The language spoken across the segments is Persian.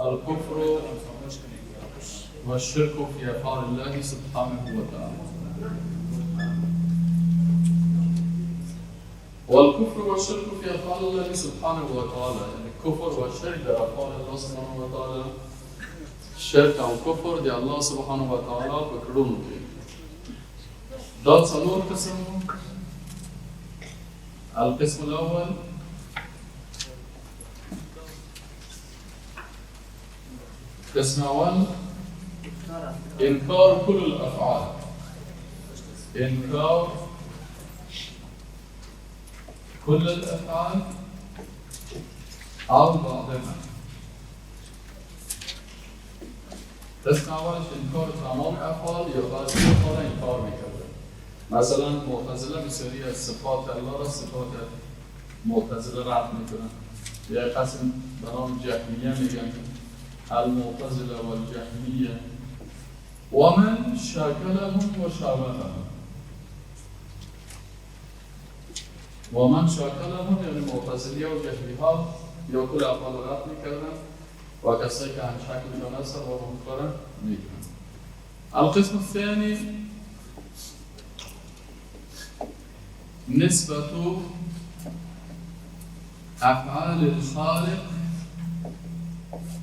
الكفر والشرك في أفعال الله سبحانه وتعالى. والكفر والشرك في أفعال الله سبحانه وتعالى، یعنی کفر و شرک در افعال الله سبحانه وتعالی، شرک او کفر د الله سبحانه وتعالی په کړونو کې. دا څلور قسم. القسم الأول قسم اول انکار كل الافعال، انکار كل الافعال او بعضها. قسم اولش انکار تمام افعال یا بعضی افعال انکار میکرده. مثلا معتزله بسیاری از صفات الله را صفات معتزله رد میکنن. یا قسم به نام جهمیه میگن، المعتزله والجهمیه ومن شاکلهم و شابههم. ومن شاکلهم یعنی معتزلیه و جهمی ها یا کل افعال رد میکردن و کسایی که هم شکلشان هستن و اون کار میکنن. القسم الثاني نسبة أفعال الخالق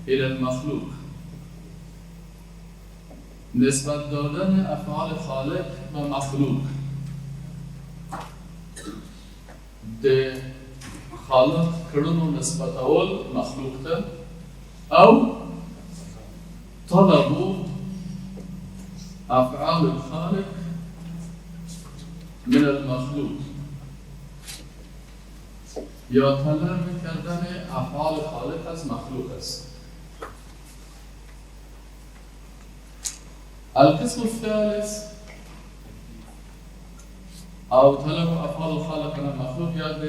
إلى المخلوق، نسبت دادن افعال خالق به مخلوق. د خالق کړنو نسبتول مخلوق ته، او طلب افعال الخالق من المخلوق، یا طلب کردن افعال خالق از مخلوق است. القسم الثالث او طلب افعال الخالق من المخلوق، یا د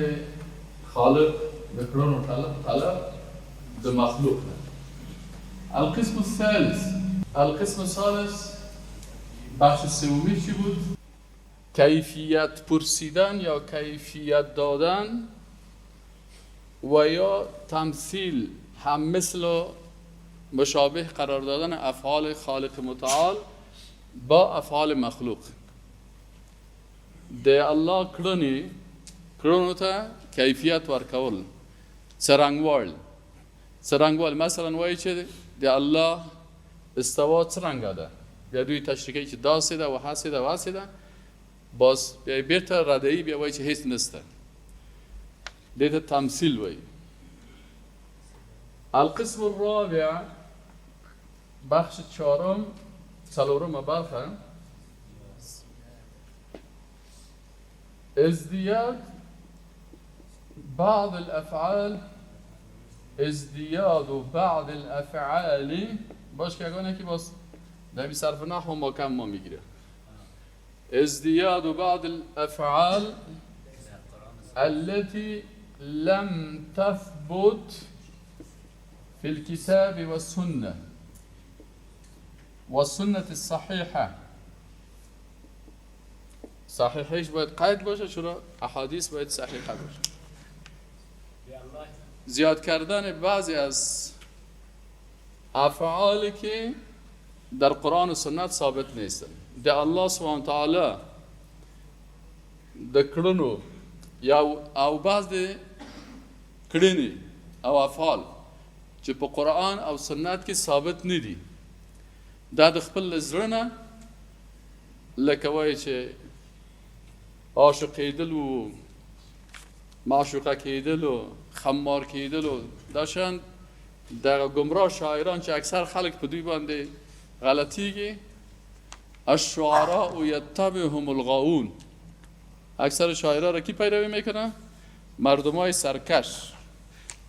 خالق د کړنو طلب د مخلوق. القسم الثالث، القسم الثالث بخش سومی چی بود؟ کیفیت پرسیدن یا کیفیت دادن و یا تمثیل، هم مثل و مشابه قرار دادن افعال خالق متعال با افعال مخلوق. د الله کړنې کړنو ته کیفیت ورکول، څرنګوال، څرنګوال. مثلا وایي چې د الله استوا څرنګه ده، بیا دوی تشریح کوي چې داسې ده و هسې ده و هسې ده، باز بیا بیرته ردهیي، بیا وایي چې هیڅ نشته. دې ته تمثیل وایي. القسم الرابع بخش چهارم، څلورمه برخه، ازدیاد بعض الافعال، ازدیاد بعض الافعال. باش که اگه که باز در صرف نحو ما کم ما میگیره. ازدیاد بعض الافعال التي لم تثبت في الكتاب والسنة والسنة الصحيحة. صحیحش باید قید باشه، چرا احادیث باید صحیحه باشه. زیاد کردن بعضی از افعالی که در قرآن و سنت ثابت نیستن. د الله سبحانه تعالی د کړنو یا او بعض د کړنې او افعال چې په قرآن او سنت کې ثابت نه دي، دا د خپل زړه نه لکه وایي چې عاشق کېدل و معشوقه کېدل و خمار کېدل و دا شیان، دغه ګمراه شاعران چې اکثر خلک په دوی باندې غلطیږي، الشعراء یتبعهم الغاوون. اکثر شاعران را کی پیروی میکنه؟ مردمای سرکش.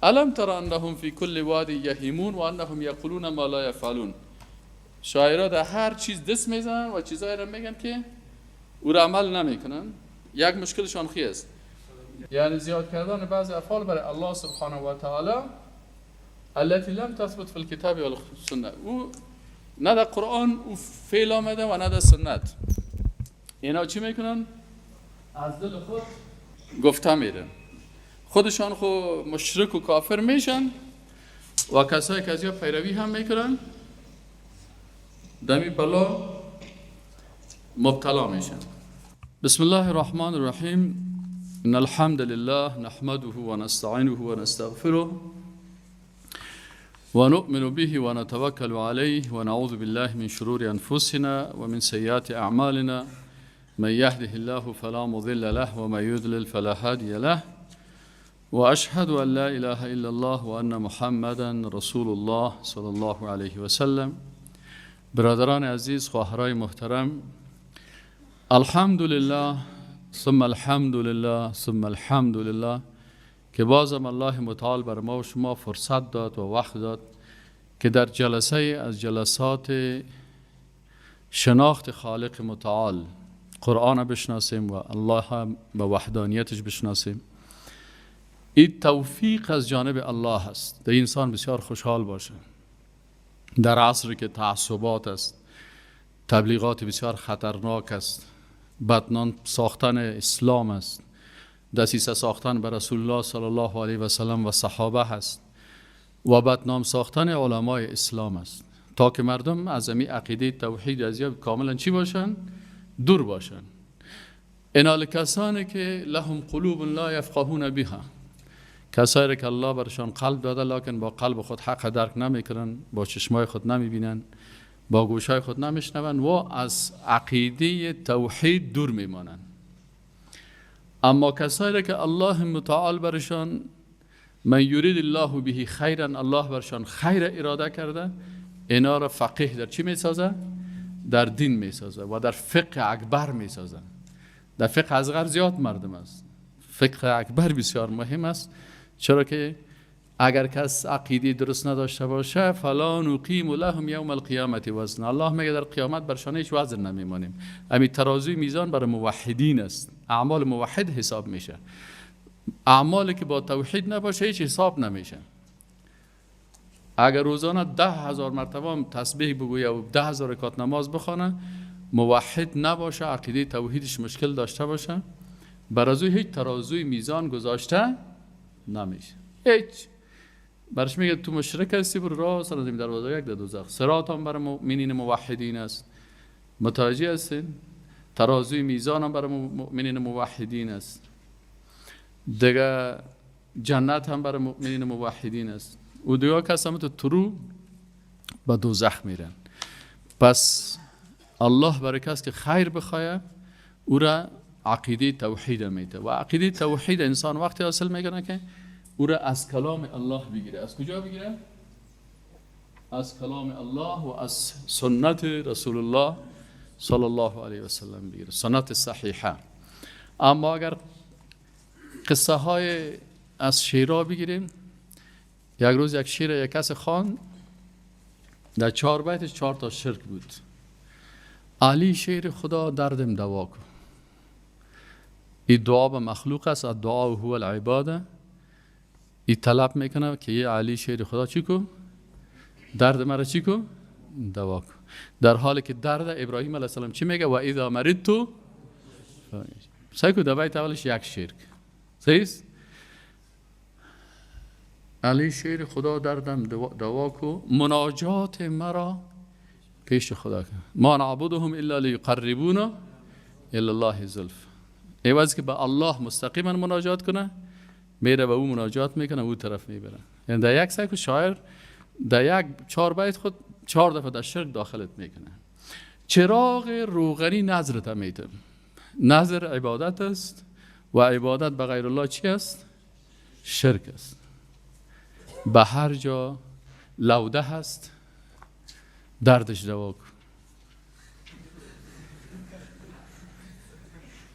الم تر انهم فی کل وادی یهیمون و انهم یقولون ما لا یفعلون. شاعرها در هر چیز دست میزنن و چیزایی را میگن که او را عمل نمیکنن. یک مشکلشان خی است، یعنی زیاد کردن بعضی افعال برای الله سبحانه و تعالی التي لم تثبت في الكتاب والسنه. او نه در قرآن او فعل آمده و نه در سنت. اینا چی میکنن؟ از دل خود گفته میرن. خودشان خو مشرک و کافر میشن و کسایی که از یا پیروی هم میکنن دمی بلا مبتلا میشن. بسم الله الرحمن الرحیم. ان الحمد لله نحمده ونستعینه ونستغفره ونؤمن به ونتوکل علیه ونعوذ بالله من شرور انفسنا ومن سیئات اعمالنا. من يهده الله فلا مضل له ومن يضلل فلا هادي له. واشهد ان لا اله الا الله وان محمدا رسول الله صلی الله علیه وسلم. برادران عزیز، خواهرای محترم، الحمدلله ثم الحمدلله ثم الحمدلله که بازم الله متعال بر ما و شما فرصت داد و وقت داد که در جلسه از جلسات شناخت خالق متعال قرآن بشناسیم و الله به وحدانیتش بشناسیم. این توفیق از جانب الله است. در انسان بسیار خوشحال باشه. در عصری که تعصبات است، تبلیغات بسیار خطرناک است، بدنام ساختن اسلام است، دسیسه ساختن بر رسول الله صلی الله علیه و سلم و صحابه هست و بدنام ساختن علمای اسلام است، تا که مردم از این عقیده توحید از یا کاملا چی باشن؟ دور باشن. اینال کسانی که لهم قلوب لا یفقهون بها، کسایی که الله برشان قلب داده لکن با قلب خود حق درک نمیکنن، با چشمای خود نمیبینن، با گوشای خود نمیشنون و از عقیده توحید دور میمانند. اما کسایی که الله متعال برشان من یرید الله به خیرا، الله برشان خیر اراده کرده، اینا را فقیه در چی میسازه؟ در دین میسازه و در فقه اکبر میسازه. در فقه اصغر زیاد مردم است، فقه اکبر بسیار مهم است، چرا که اگر کس عقیده درست نداشته باشه فلا نقیم لهم یوم القیامت وزنا، الله میگه در قیامت برشان هیچ وزن نمیمانیم. امی ترازوی میزان برای موحدین است، اعمال موحد حساب میشه، اعمالی که با توحید نباشه هیچ حساب نمیشه. اگر روزانه 10,000 مرتبه هم تسبیح بگویه و 10,000 رکعت نماز بخوانه، موحد نباشه، عقیده توحیدش مشکل داشته باشه، بر از او هیچ ترازوی میزان گذاشته نمیشه. هیچ. برش میگه تو مشرک هستی، برو راست از این دروازه یک در دوزخ. صراط هم برای مؤمنین موحدین است. متوجه هستین؟ ترازوی میزان هم برای مؤمنین موحدین است. دیگه جنت هم برای مؤمنین موحدین است. و دیگه کس هم تو ترو به دوزخ میرن. پس الله برای کس که خیر بخواه او را عقیده توحید میده و عقیده توحید انسان وقتی حاصل میکنه که او را از کلام الله بگیره. از کجا بگیره؟ از کلام الله و از سنت رسول الله صلی الله علیه و سلم بگیره، سنت صحیحه. اما اگر قصه های از شعرها بگیریم، یک روز یک شعر یک کس خواند، در 4 بیتش 4 تا شرک بود. علی شعر خدا دردم دوا کن. این دعا به مخلوق است، الدعا هو العباده. این طلب میکنه که یه علی شیر خدا چی کو؟ درد مرا چی کو؟ دوا کو. در حالی که درد ابراهیم علیه السلام چی میگه؟ و اذا مرضت. سعی کو در بیت اولش یک شرک. صحیح؟ علی شیر خدا دردم دوا کو، مناجات مرا پیش خدا کن. ما نعبدهم الا لیقربونا الی الله زلف. عوض که به الله مستقیما مناجات کنه، میره به او مناجات میکنه، او طرف میبره. یعنی در یک سایک شاعر در یک 4 بیت خود 4 دفعه در شرک داخلت میکنه. چراغ روغنی نظرت میتم. نظر عبادت است و عبادت به غیر الله چی است؟ شرک است. به هر جا لوده هست دردش دوا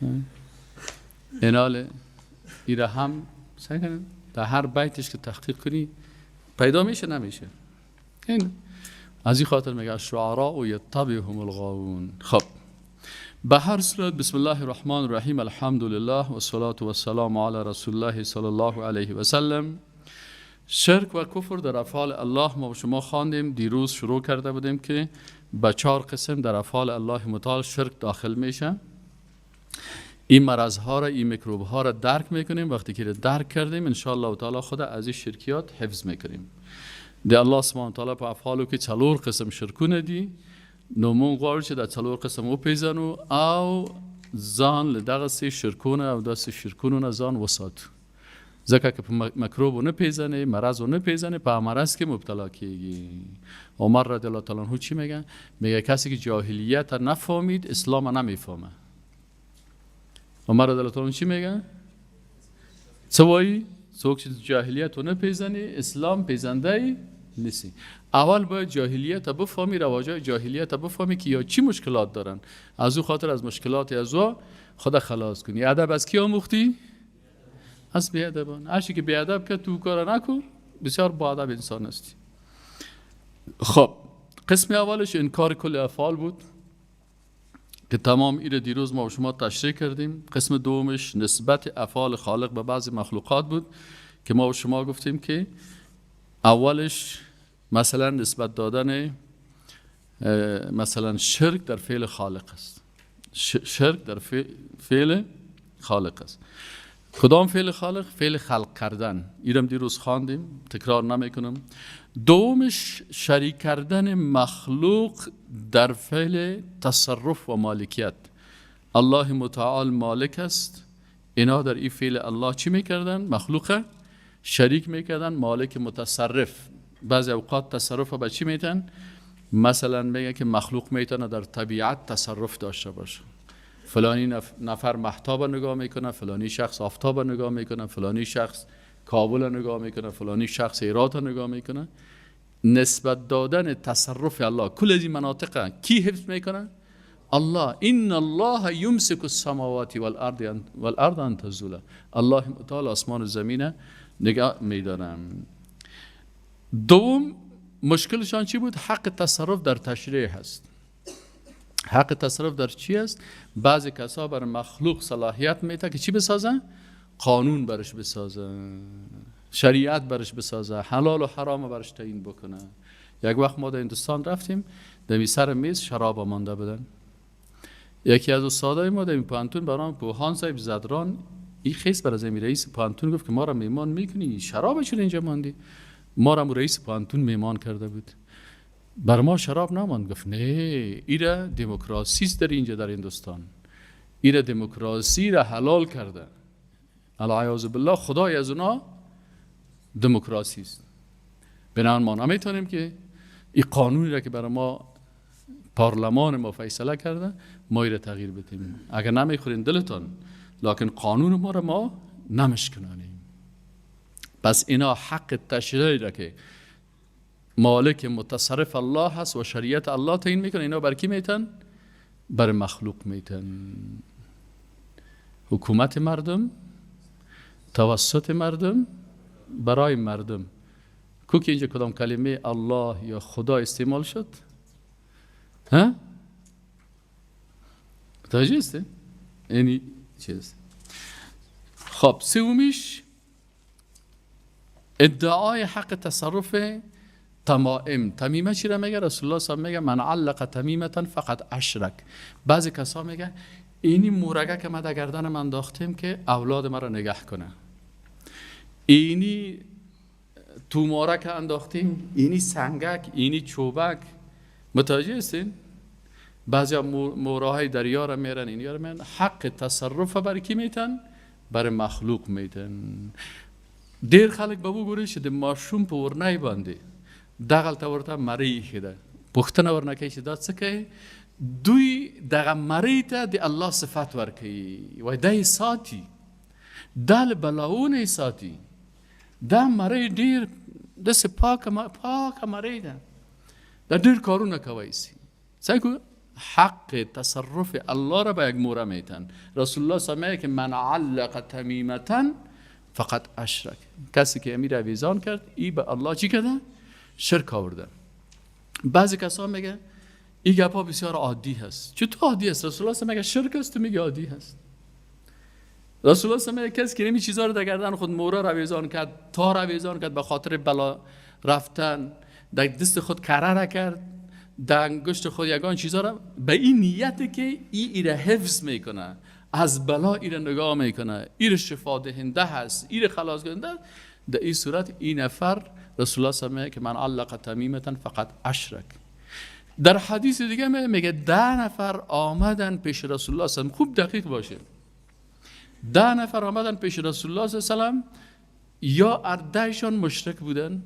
کن. اینال ایره هم سعی کنید در هر بیتش که تحقیق کنی پیدا میشه نمیشه. این از این خاطر میگه الشعراء یتبعهم الغاوون. خب به هر صورت بسم الله الرحمن الرحیم، الحمد لله و الصلاة و السلام علی رسول الله صلی الله علیه و سلم. شرک و کفر در افعال الله ما و شما خواندیم، دیروز شروع کرده بودیم که به 4 قسم در افعال الله متعال شرک داخل میشه. این مرض ها را، این میکروب ها را درک میکنیم. وقتی که درک کردیم ان شاء الله تعالی خود از این شرکیات حفظ میکنیم. د الله سبحانه وتعالی په افعالو کې څلور قسم شرکونه دي. نو مونږ غواړو چې دا څلور قسم وپیژنو او ځان له دغسې شرکونه او داسې شرکونو نه ځان وساتو. ځکه که په مکروب نه پیژنې، مرض نه پیژنې، په مرض کې مبتلا کیږي. عمر رضی الله تعالی عنه چی میگه؟ میگه کسی که جاهلیت نفهمید اسلام نمیفهمه. عمر رضی الله تعالی عنه چی میگه؟ څه وایي؟ څوک چې جاهلیت نه پیژني اسلام پیژنده نیستی. اول باید جاهلیت بفهمی، رواجای جاهلیت بفهمی که یا چی مشکلات دارن، از او خاطر از مشکلات از او خدا خلاص کنی. ادب از کی آموختی؟ از بی‌ادبان. هر چی که بی‌ادب که تو کار نکن، بسیار با ادب انسان هستی. خب قسم اولش انکار کل افعال بود که تمام ایره دیروز ما و شما تشریح کردیم. قسم دومش نسبت افعال خالق به بعض مخلوقات بود که ما و شما گفتیم که اولش مثلا نسبت دادن مثلا شرک در فعل خالق است. شرک در فعل خالق است. کدام فعل خالق؟ فعل خلق کردن. ایرم دیروز خواندیم، تکرار نمی کنم. دومش شریک کردن مخلوق در فعل تصرف و مالکیت. الله متعال مالک است، اینا در این فعل الله چی میکردن؟ مخلوق شریک میکردن، مالک متصرف. بعضی اوقات تصرف به چی میتن؟ مثلا میگه که مخلوق میتونه در طبیعت تصرف داشته باشه. فلانی نفر مهتاب نگاه میکنه، فلانی شخص آفتاب نگاه میکنه، فلانی شخص کابل نگاه میکنه، فلانی شخص هرات نگاه میکنه. نسبت دادن تصرف الله کل از این مناطق کی حفظ میکنه؟ الله. ان الله یمسک السماوات والارض ان تزولا. الله متعال آسمان و زمین نگاه میدارم. دوم مشکلشان چی بود؟ حق تصرف در تشریع هست. حق تصرف در چی است؟ بعضی کسا بر مخلوق صلاحیت میده که چی بسازن؟ قانون برش بسازه، شریعت برش بسازه، حلال و حرام برش تعیین بکنه. یک وقت ما در هندوستان رفتیم، در سر میز شراب مانده بودن. یکی از استادای ما در پوهنتون برام پوهان صاحب زدران این خیس بر از رئیس پوهنتون گفت که ما را میمان میکنی، شراب چون اینجا ماندی؟ ما را رئیس پوهنتون میمان کرده بود، بر ما شراب نماند. گفت نه، ایره دموکراسی است در اینجا در هندوستان، ایره دموکراسی را حلال کرده. العیاذ بالله، خدای از اونا دموکراسی است. بنابراین ما نمیتونیم که این قانونی را که برای ما پارلمان ما فیصله کرده ما ایره تغییر بدیم. اگر نمیخورین دلتان، لکن قانون ما را ما نمشکنانیم. پس اینا حق تشریعی را که مالک متصرف الله هست و شریعت الله تعیین میکنه، اینا بر کی میتن؟ بر مخلوق میتن. حکومت مردم توسط مردم برای مردم. کو که اینجا کدام کلمه الله یا خدا استعمال شد؟ ها؟ متوجه هستی؟ یعنی چیز. خب سومیش ادعای حق تصرف تمائم. تمیمه چی را میگه؟ رسول الله صلی الله علیه و میگه من علق تمیمه فقط اشرک. بعضی کسا میگه اینی مورگه که ما در گردن من انداختیم که اولاد ما را نگه کنه، اینی توماره که انداختیم، اینی سنگک، اینی چوبک. متوجه هستین؟ بعضی مورهای دریا را میرن، اینی را میرن. حق تصرف بر کی میتن؟ بر مخلوق میتن. ډیر خلک به وګوري چې د ماشوم په ورنۍ باندې دغلته ورته مرۍ ایښې ده، پوښتنه ورنه کوي چې دا څه کوي؟ دوی دغه مرۍ ته د الله صفت ورکوي، وایي دا یې ساتي، دا له بلاوونه یې ساتي، دا مرۍ ډېر داسې پاکه مرۍ ده، دا ډېر کارونه کوی سي. سعی کو حق تصرف الله را به یک موره میتن. رسول الله صلی الله علیه و که من علق تمیمة فقط اشرک. کسی که امیر آویزان کرد ای به الله چی کرده؟ شرک آورده. بعضی کسا میگه این گپا بسیار عادی هست. چطور عادی است؟ رسول الله میگه شرک است، تو میگه عادی هست. رسول الله میگه کسی که نمی چیزا رو در گردن خود موره را آویزان کرد، تار آویزان کرد به خاطر بلا رفتن، در دست خود کره را کرد، در انگشت خود یگان چیزا را به این نیت که ای ایره حفظ میکنه، از بلا ایره نگاه میکنه، ایره شفا دهنده هست، ایره خلاص کننده، در این صورت این نفر رسول الله صلی الله علیه و که من علق تمیمة فقط اشرک. در حدیث دیگه میگه 10 نفر آمدن پیش رسول الله صلی الله علیه و، خوب دقیق باشه، 10 نفر آمدن پیش رسول الله صلی الله علیه و یا اردهشان مشرک بودن،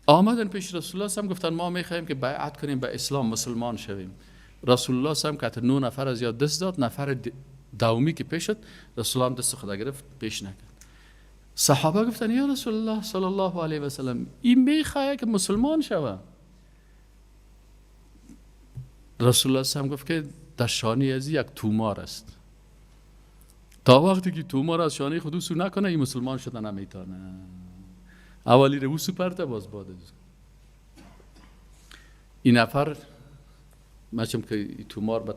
آمدن پیش رسول الله صلی الله علیه و گفتن ما میخواهیم که بیعت کنیم به اسلام، مسلمان شویم. رسول الله صلی الله علیه و که 9 نفر از یاد دست داد، نفر دومی که پیش شد رسول الله دست خدا گرفت پیش نکرد. صحابه گفتن یا رسول الله صلی الله علیه و سلم این میخواه که مسلمان شوه. رسول الله صلی الله علیه و گفت که در شانه از یک تومار است، تا وقتی که تومار از شانه خود سو نکنه این مسلمان شده نمیتونه. اولی رو سو پرته باز باده. این نفر مچم که تومار به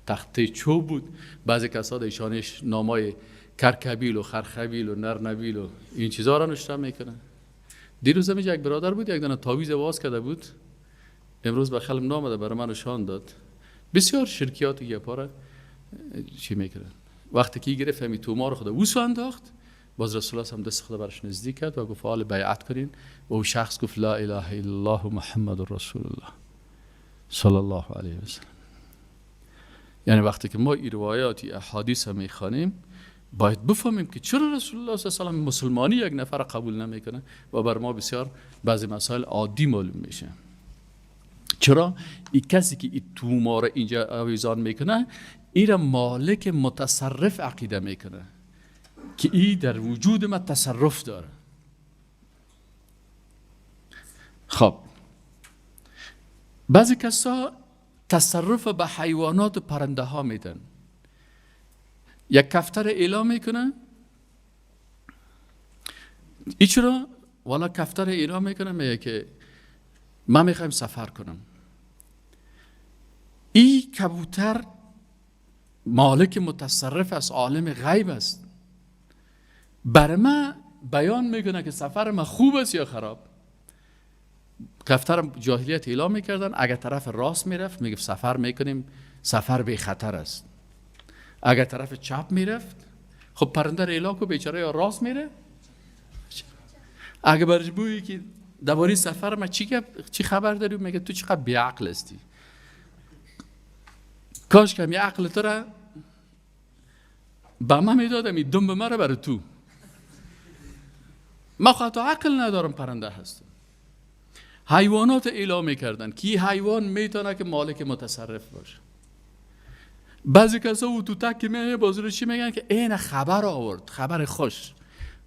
تخته چوب بود، بعضی کسا در شانهش نامای کرکبیل و خرخبیل و نرنبیل و این چیزا را نوشته میکنن. دیروز هم یک برادر بود یک دانه تعویذ واز کرده بود، امروز به خلم نامده برای من نشان داد. بسیار شرکیات گپا چی میکنن. وقتی که گرفت همین تومار خدا وسو انداخت، باز رسول الله هم دست خدا برش نزدیک کرد و گفت حال بیعت کنین، و او شخص گفت لا اله الا الله محمد رسول الله صلی الله علیه و سلم. یعنی وقتی که ما این روایات احادیث میخوانیم باید بفهمیم که چرا رسول الله صلی الله علیه و سلم مسلمانی یک نفر قبول نمیکنه و بر ما بسیار بعضی مسائل عادی معلوم میشه. چرا این کسی که این تومار اینجا آویزان میکنه این را مالک متصرف عقیده میکنه که این در وجود ما تصرف داره. خب بعضی کسا تصرف به حیوانات و پرنده ها میدن. یک کفتر اعلام میکنه، ای چرا؟ والا کفتر اعلام میکنه میگه که من میخوایم سفر کنم. ای کبوتر مالک متصرف از عالم غیب است، بر من بیان میکنه که سفر من خوب است یا خراب. کفتر جاهلیت اعلام میکردن اگر طرف راست میرفت میگفت سفر میکنیم، سفر بی خطر است. اگر طرف چپ میرفت، خب پرنده رو اعلام کو بیچاره یا راست میره. اگر برش بویی که درباره سفر ما چی خبر داری، میگه تو چقدر بیعقل هستی، کاش که می عقل تو را به من میدادم، این دم به من را برای تو، من خواهد عقل ندارم، پرنده هستم. حیوانات اعلام میکردن که حیوان میتونه که مالک متصرف باشه. بعضی کسا او تو تک میایه بازی رو چی میگن که این خبر آورد، خبر خوش.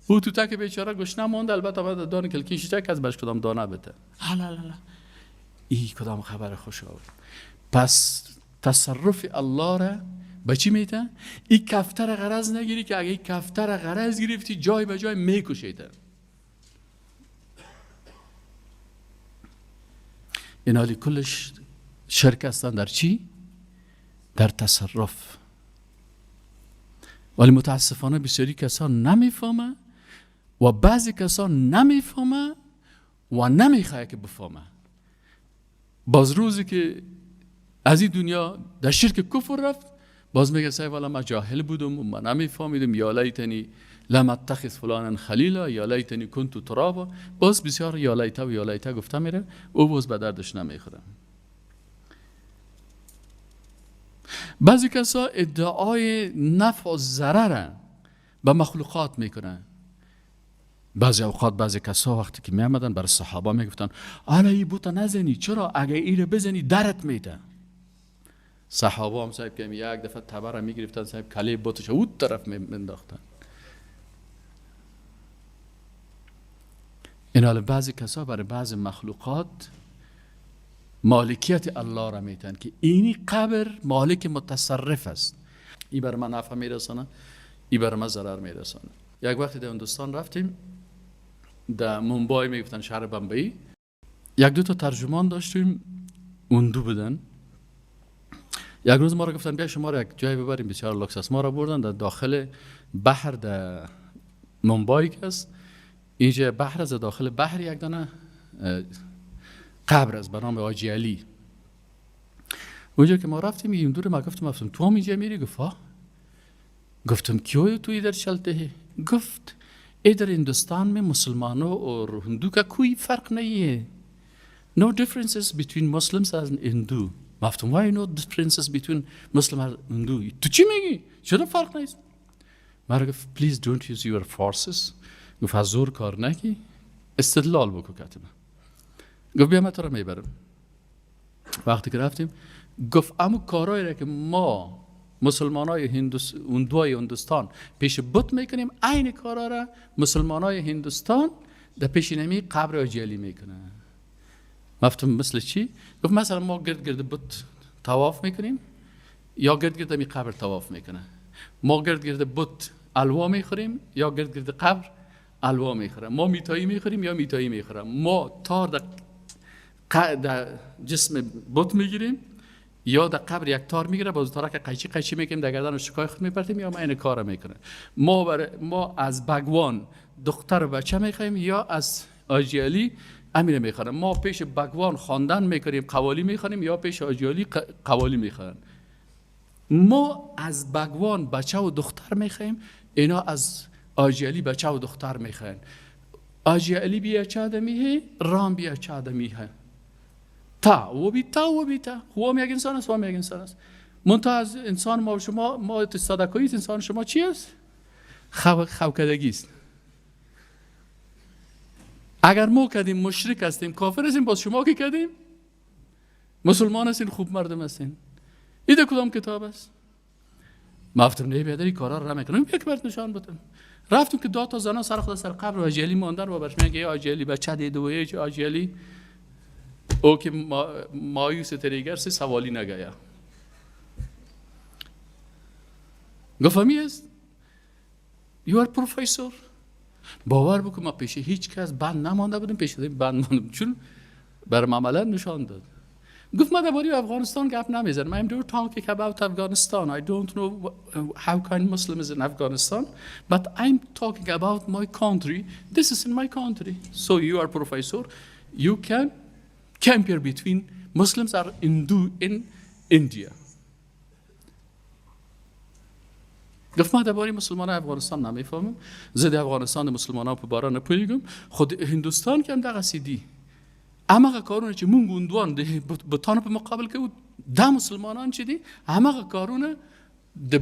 او تو تک بیچاره گشنه ماند، البته بعد دان کلکین شیشه که از بهش کدام دانه بده. لا لا لا ای کدام خبر خوش آورد. پس تصرف الله را به چی میته؟ این کفتر غرض نگیری که اگه این کفتر غرض گرفتی جای به جای میکشیده. این حالی کلش شرک هستن در چی؟ در تصرف. ولی متاسفانه بسیاری کسان نمیفهمه و بعضی کسان نمیفهمه و نمیخواه که بفهمه. باز روزی که از این دنیا در شرک کفر رفت، باز میگه سعی والا من جاهل بودم و من نمیفهمیدم، یا لیتنی لم اتخذ فلانا خلیلا یا لیتنی کنت ترابا. باز بسیار یا لیت و یا لیت گفته میره، او باز به دردش نمیخوره. بعضی کسا ادعای نفع و ضرر به مخلوقات میکنن. بعضی اوقات بعضی کسا وقتی که میامدن برای صحابه میگفتن آلا ای بوتا نزنی، چرا؟ اگه ای رو بزنی درت میده. صحابه هم صاحب که یک دفعه تبر میگرفتن، صاحب کله بوتش اون طرف مینداختن. این حال بعضی کسا برای بعضی مخلوقات مالکیت الله را میتن که اینی قبر مالک متصرف است، ای بر من نفع میرسانه، ای بر من ضرر میرسانه. یک وقتی در هندوستان رفتیم، در مومبای میگفتن شهر بمبئی، یک دو تا ترجمان داشتیم اون دو بودن. یک روز ما را گفتن بیا شما را یک جای ببریم بسیار لوکس است. ما را بردن در داخل بحر در مومبای که است، اینجا بحر است، داخل بحر یک دانه قبر است به نام حاجی علی. اونجا که ما رفتیم این دور ما گفتم تو هم اینجا میری؟ گفت ها. گفتم کیو توی در چلته؟ گفت ادھر هندوستان میں مسلمانوں اور هندو کا کوئی فرق نہیں ہے. No differences between Muslims and Hindu. گفتم why no differences between Muslim and Hindu? تو چی میگی؟ چرا فرق نیست؟ مرا گفت please don't use your forces. گفت از زور کار نکی، استدلال بکو کتبه. گفت بیا من تو را میبرم. وقتی که رفتیم گفت امو کارایی را که ما مسلمان های هندوای هندوستان پیش بت میکنیم، عین کارا را مسلمان های هندوستان در پیش نمی قبر آجیالی میکنن. گفتم مثل چی؟ گفت مثلا ما گرد گرد بت طواف میکنیم یا گرد گرد می قبر طواف میکنه. ما گرد گرد بت الوا میخوریم یا گرد گرد قبر الوا میخوریم. ما میتایی میخوریم یا میتایی میخوریم. ما تار در جسم بت میگیریم یا در قبر یک تار میگیره، باز تاره که قیچی قیچی میکنیم در گردن شکای خود میپرتیم یا ما این کار میکنه. ما از بگوان دختر و بچه میخوایم یا از آجیالی امیر میخوانم. ما پیش بگوان خواندن میکنیم، قوالی میخوانیم یا پیش آجیالی قوالی میخوانن. ما از بگوان بچه و دختر میخوایم، اینا از آجیالی بچه و دختر میخواین. آجیالی بی اچه آدمی ہے، رام بی اچه آدمی ہے. تا و بی تا و بی تا، هو هم یک انسان است، و هم یک انسان است. منتها از انسان ما و شما، ما صدقایی انسان شما چی است؟ خوکدگی است. اگر ما کردیم مشرک هستیم، کافر هستیم، باز شما که کردیم مسلمان هستین، خوب مردم هستین. ایده کدام کتاب است؟ ما گفتم نه بیادری کارا را میکنم، یک برات نشان بدم. رفتم که دو تا زنا سر خود سر قبر آجیالی ماندن و برش میگه آجیالی بچه دیده و یه آجیالی او که مایوس تریگر سے سوالی نگیا. گفتم است you are professor. باور بکن ما پیش هیچ کس بند نمانده بودیم، پیش بند ماندم چون برم عملا نشان داد. گفت من درباره افغانستان گپ نمیزنم. I'm not talking about Afghanistan. I don't know how kind Muslims in Afghanistan, but I'm talking about my country. This is in my country. So you are professor. You can compare between Muslims are Hindu in India. گفت ما درباره مسلمان افغانستان نمیفهمم، ضد افغانستان مسلمان په باره نه پوهیږم، خود هندوستان کې هم دغه سیدی همغه کارونه چې مونږ هندوان د بتانو په مقابل کې دا مسلمانان چې دي همغه کارونه د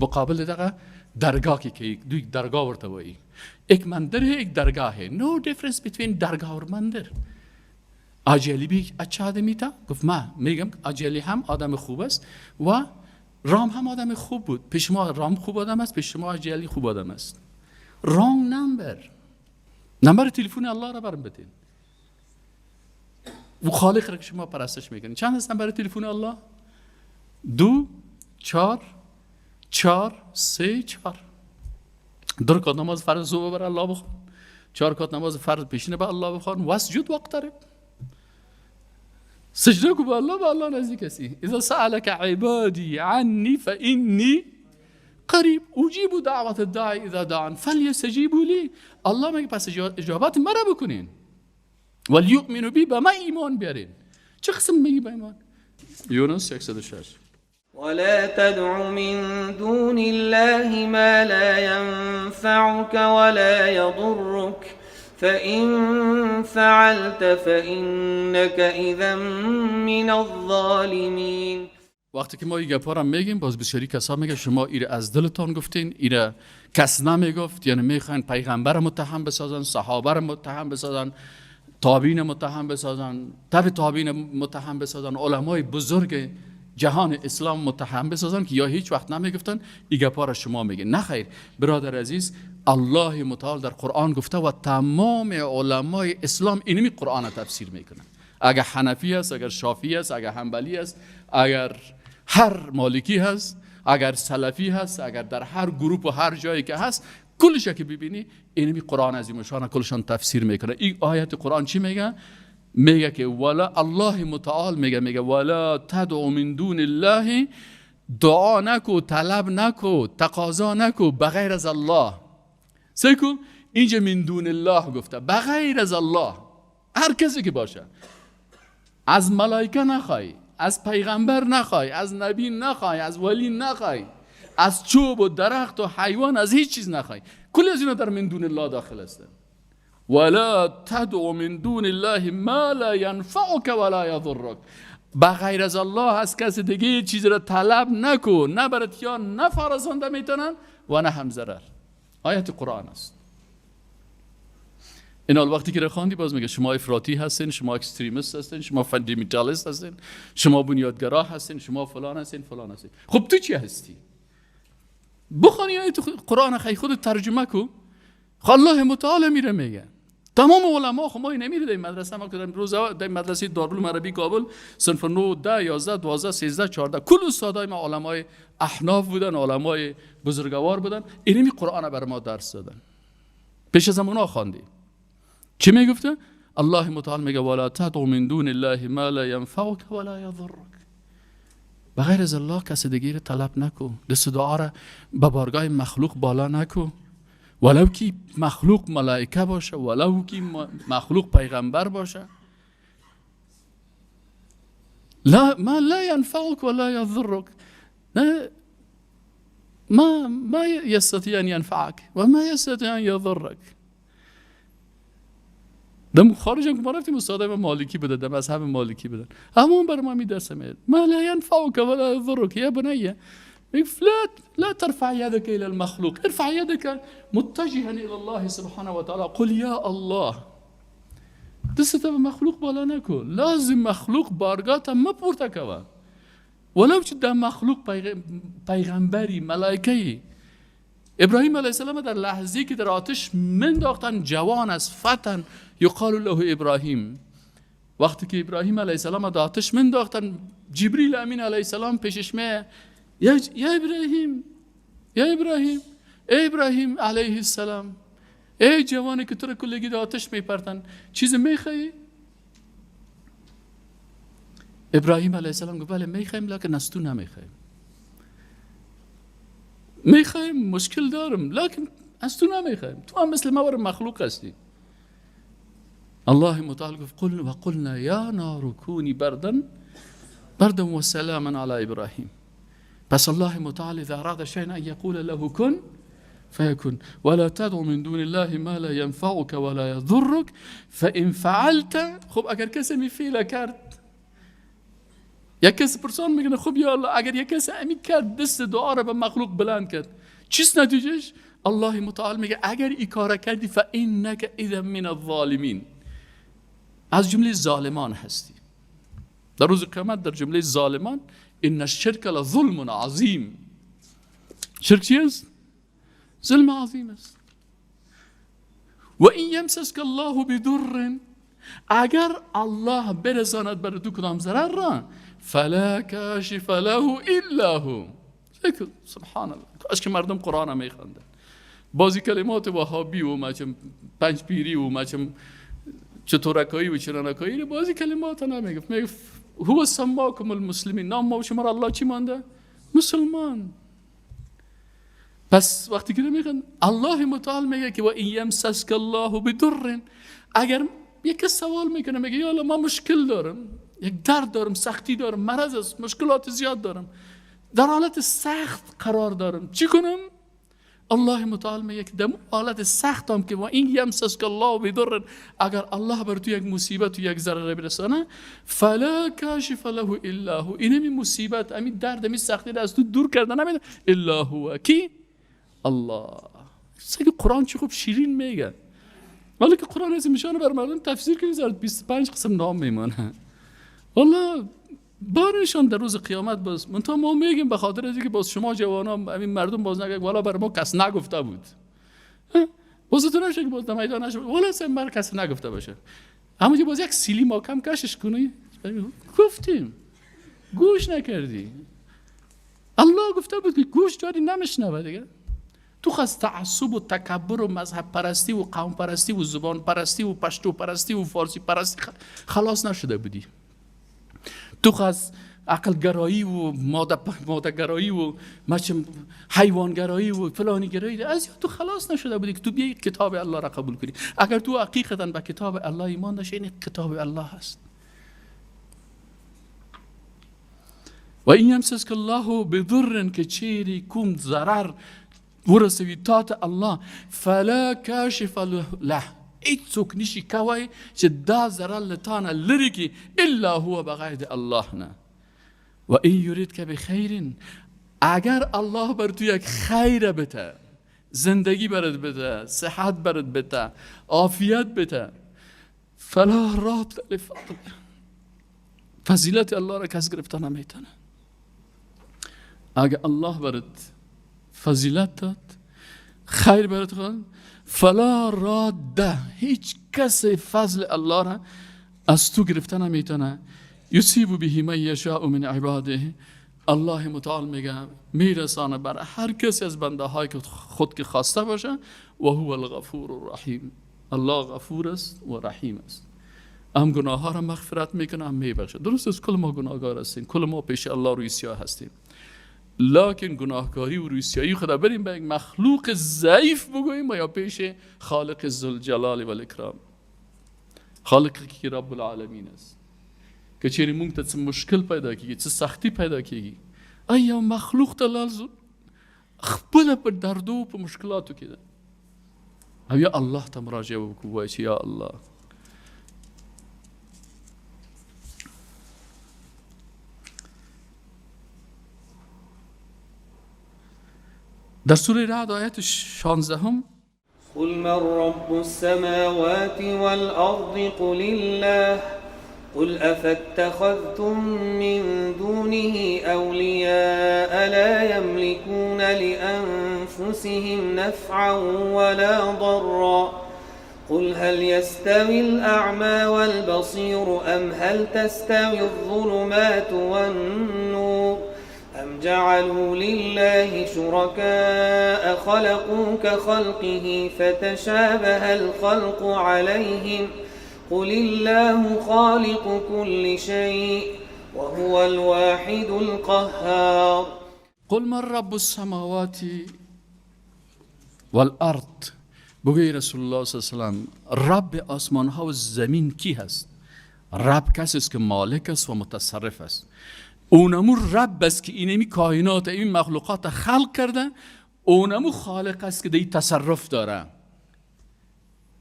مقابل دغه درگاه کې کوي. دوی درگاه ورته وایي. یک مندر ہے یک درگاه ہے. No difference between درگاه اور مندر. آجیالی بھی اچھا آدمی تا؟ گفت ما میگم آجیالی هم آدم خوب است و رام هم آدم خوب بود. پیش ما رام خوب آدم است، پیش شما آجیالی خوب آدم است. Wrong number. نمبر تلفن الله را برم بدین. و خالق را که شما پرستش میکنین. چند است نمبر تلفن الله؟ 2 4 4 3 4. 2 رکعت نماز فرض صبح بر الله بخوان، 4 رکعت نماز فرض پیشینه به الله بخوان، واسجد واقترب. سجده کو به الله، به الله نزدیک هستی. اذا سألك عبادي عني فإني قریب اجیب دعوت الداعی اذا دعان فلیستجیبوا لی. الله میگه پس اجابت مرا بکنین، ولیؤمنوا بی، به من ایمان بیارین. چه قسم میگی به ایمان؟ یونس 106. ولا تدع من دون الله ما لا ينفعك ولا يضرك فإن فعلت فإنك إذا من الظالمين. وقتی که ما این گپا را میگیم باز بسیاری کسا میگه شما ایره از دلتان گفتین، ایره کس نمیگفت، یعنی میخواین پیغمبر متهم بسازن، صحابه را متهم بسازن، تابعین متهم بسازن، تبع تابعین متهم بسازن، علمای بزرگ جهان اسلام متهم بسازن که یا هیچ وقت نمیگفتن این گپا را شما میگین. نه خیر برادر عزیز، الله متعال در قرآن گفته و تمام علمای اسلام اینمی قرآن تفسیر میکنن. اگر حنفی است، اگر شافعی است، اگر حنبلی است، اگر هر مالکی هست، اگر سلفی هست، اگر در هر گروپ و هر جایی که هست، کلش که ببینی اینمی قرآن عظیم شان کلشان تفسیر میکنه. این آیت قرآن چی میگه؟ میگه که ولا الله متعال میگه ولا تدعو من دون الله، دعا نکو، طلب نکو، تقاضا نکو بغیر از الله. سیکو اینجا من دون الله گفته، بغیر از الله، هر کسی که باشه، از ملائکه نخوای، از پیغمبر نخوای، از نبی نخوای، از ولی نخوای، از چوب و درخت و حیوان، از هیچ چیز نخوای. کلی از اینا در من دون الله داخل هستن. ولا تدع من دون الله ما لا ينفعك ولا يضرك. بغیر از الله از کس دیگه چیز را طلب نکن، نه برات یا نفع رسانده میتونن و نه هم ضرر. آیت قرآن است. این حال وقتی که خواندی باز میگه شما افراطی هستین، شما extremist هستین، شما fundamentalist هستین، شما بنیادگرا هستین، شما فلان هستین فلان هستین. خب تو چی هستی؟ بخوانی آیت قرآن خیلی خود ترجمه کو. الله متعال میره میگه تمام علما، خب ما نمیره در مدرسه، ما که در روز در مدرسه دارالعلوم عربی کابل صنف 9 10 11 12 13 14 کل استادای ما علمای احناف بودن، علمای بزرگوار بودن، اینمی قرآن بر ما درس دادن. پیش از اونا خواندیم. چی میگفته؟ الله متعال میگه ولا تدع من دون الله ما لا ينفعك ولا يضرك. بغیر از الله کس دیگه طلب نکو، دست دعا را به بارگاه مخلوق بالا نکو، ولو کی مخلوق ملائکه باشه، ولو کی مخلوق پیغمبر باشه. لا ما لا ينفعك ولا يضرك، ما يستطيع ان ينفعك وما يستطيع ان يضرك. دم خارج هم که ما رفتیم استاد ما مالکی بوده، در مذهب مالکی بودن، همون بر ما میدرسه ما لا ينفعك ولا يضرك يا بني، لا ترفع يدك الى المخلوق، ارفع يدك متجها الى الله سبحانه وتعالى، قل يا الله. دست به مخلوق بالا نکن، لازم مخلوق بارگاه ما پورته کوه، ولو چې د مخلوق پیغمبری ملائکه. ابراهیم علیه السلام در لحظه‌ای که در آتش منداختن، جوان از فتن یقال له ابراهیم. وقتی که ابراهیم علیه السلام در آتش منداختن، جبریل امین علیه السلام پیشش میه، یا ابراهیم، یا ابراهیم، ای ابراهیم علیه السلام، ای جوانی که تو رو کلگی در آتش میپرتن، چیز میخوایی؟ ابراهیم علیه السلام گفت بله میخوایم، لکن از تو نمیخوایم. میخوایم، مشکل دارم، لکن از تو نمیخوایم، تو هم مثل ما بر مخلوق هستی. الله متعال گفت قل و قلنا یا نار کونی بردا بردا و سلاما علی ابراهیم. پس الله متعال اذا اراد شيئا ان يقول له كن فيكون. ولا تدع من دون الله ما لا ينفعك ولا يضرك فإن فعلت. خب اگر کسی می فعل کرد، یک کسی پرسان میکنه خب یا الله اگر یک کسی امی کرد، دست دعا را به مخلوق بلند کرد، چیست نتیجهش؟ الله متعال میگه اگر ای کار کردی فإنك اذا من الظالمین، از جمله ظالمان هستی. در روز قیامت در جمله ظالمان، ان الشرک لظلم عظیم. شرک چی است؟ ظلم عظیم است. و این یمسسک الله بدر، اگر الله برساند بر تو کدام ضرر را، فلا کاشف له الا هو. سبحان الله، کاش که مردم قرآن هم میخواندن. بازی کلمات وهابی و مچم پنج پیری و مچم چطورکایی و چرانکایی، بازی کلمات نمیگفت، میگفت هو سماکم المسلمین، نام ما و شما را الله چی مانده؟ مسلمان. پس وقتی که میگن الله متعال میگه که و این یمسسک الله بدر، اگر یک سوال میکنه میگه یا الله ما مشکل دارم، یک درد دارم، سختی دارم، مرض است، مشکلات زیاد دارم، در حالت سخت قرار دارم، چی کنم؟ الله متعال میگه که در حالت سخت هم که و این یمسسک الله بدر، اگر الله بر تو یک مصیبت و یک ضرر برسانه، فلا کاشف له الا هو، اینمی مصیبت، امی درد، امی سختی را از تو دور کرده نمیده الا هو. کی؟ الله. سگه قرآن چه خوب شیرین میگه، ولی که قرآن از میشانه بر مردم تفسیر کنی زرد 25 قسم نام میمانه. والله بارشان در روز قیامت باز منتها ما میگیم به خاطر از اینکه باز شما جوانان همین مردم باز نگه والا بر ما کس نگفته بود، باز تو نشه که باز در میدان نشه والا اصلا بر کس نگفته باشه، همونجا باز یک سیلی ما کم کشش کنی، گفتیم گوش نکردی، الله گفته بود که گوش داری نمیشنوه دیگه. تو خواست تعصب و تکبر و مذهب پرستی و قوم پرستی و زبان پرستی و پشتو پرستی و فارسی پرستی خلاص نشده بودی. تو خواست عقل گرایی و ماده گرایی و حیوان گرایی و فلانی گرایی از تو خلاص نشده بودی که تو بیای کتاب الله را قبول کنی. اگر تو حقیقتا به کتاب الله ایمان داشتی، این کتاب الله هست. و این یمسسک الله بضر، که چیری کوم ضرر ورسوي تا ته الله، فلا کاشف له، هیڅوک نشي کوی چې دا ضرر له تا نه لرې کړي الا هو، بغیر د الله نه. و این یریدک بخیر، اگر الله بر تو یک خیر بده، زندگی برات بده، صحت برات بده، عافیت بده، فلا راد لفضله، فضیلت الله را کس گرفته نمیتونه. اگر الله برات فضیلت داد، خیر برات خواند، فلا راد، هیچ کس فضل الله را از تو گرفته نمیتونه. یصیب به من یشاء من عباده، الله متعال میگه میرسانه بر هر کسی از بنده های که خود که خواسته باشه. و هو الغفور الرحیم، الله غفور است و رحیم است، هم گناه ها را مغفرت میکنه هم میبخشه. درست است کل ما گناهکار هستیم، کل ما پیش الله روی سیاه هستیم، لکن گناهکاری و روی سیاهی خدا بریم به یک مخلوق ضعیف بگوییم یا پیش خالق ذوالجلال والاکرام، خالق که رب العالمین است، که چیرې مونږ ته څه مشکل پیدا کیږي، څه سختی پیدا کیږي، ای یو مخلوق ته لال خپله په دردو په مشکلاتو کې ده، او یا الله ته مراجعه وکړو، وایي چې یا الله. در سوره رعد آیت 16 قل من رب السماوات والأرض قل الله قل أفاتخذتم من دونه أولياء لا يملكون لأنفسهم نفعا ولا ضرا قل هل يستوي الأعمى والبصير أم هل تستوي الظلمات والنور أم جعلوا لله شركاء خلقوا كخلقه فتشابه الخلق عليهم قل الله خالق كل شيء وهو الواحد القهار. قل من رب السماوات والارض، بگوی رسول الله صلی الله علیه و سلم رب آسمان ها و زمین کی هست؟ رب کسی است که مالک است و متصرف است. اونمو رب است که اینمی کائنات این مخلوقات خلق کرده، اونمو خالق است که دی تصرف داره،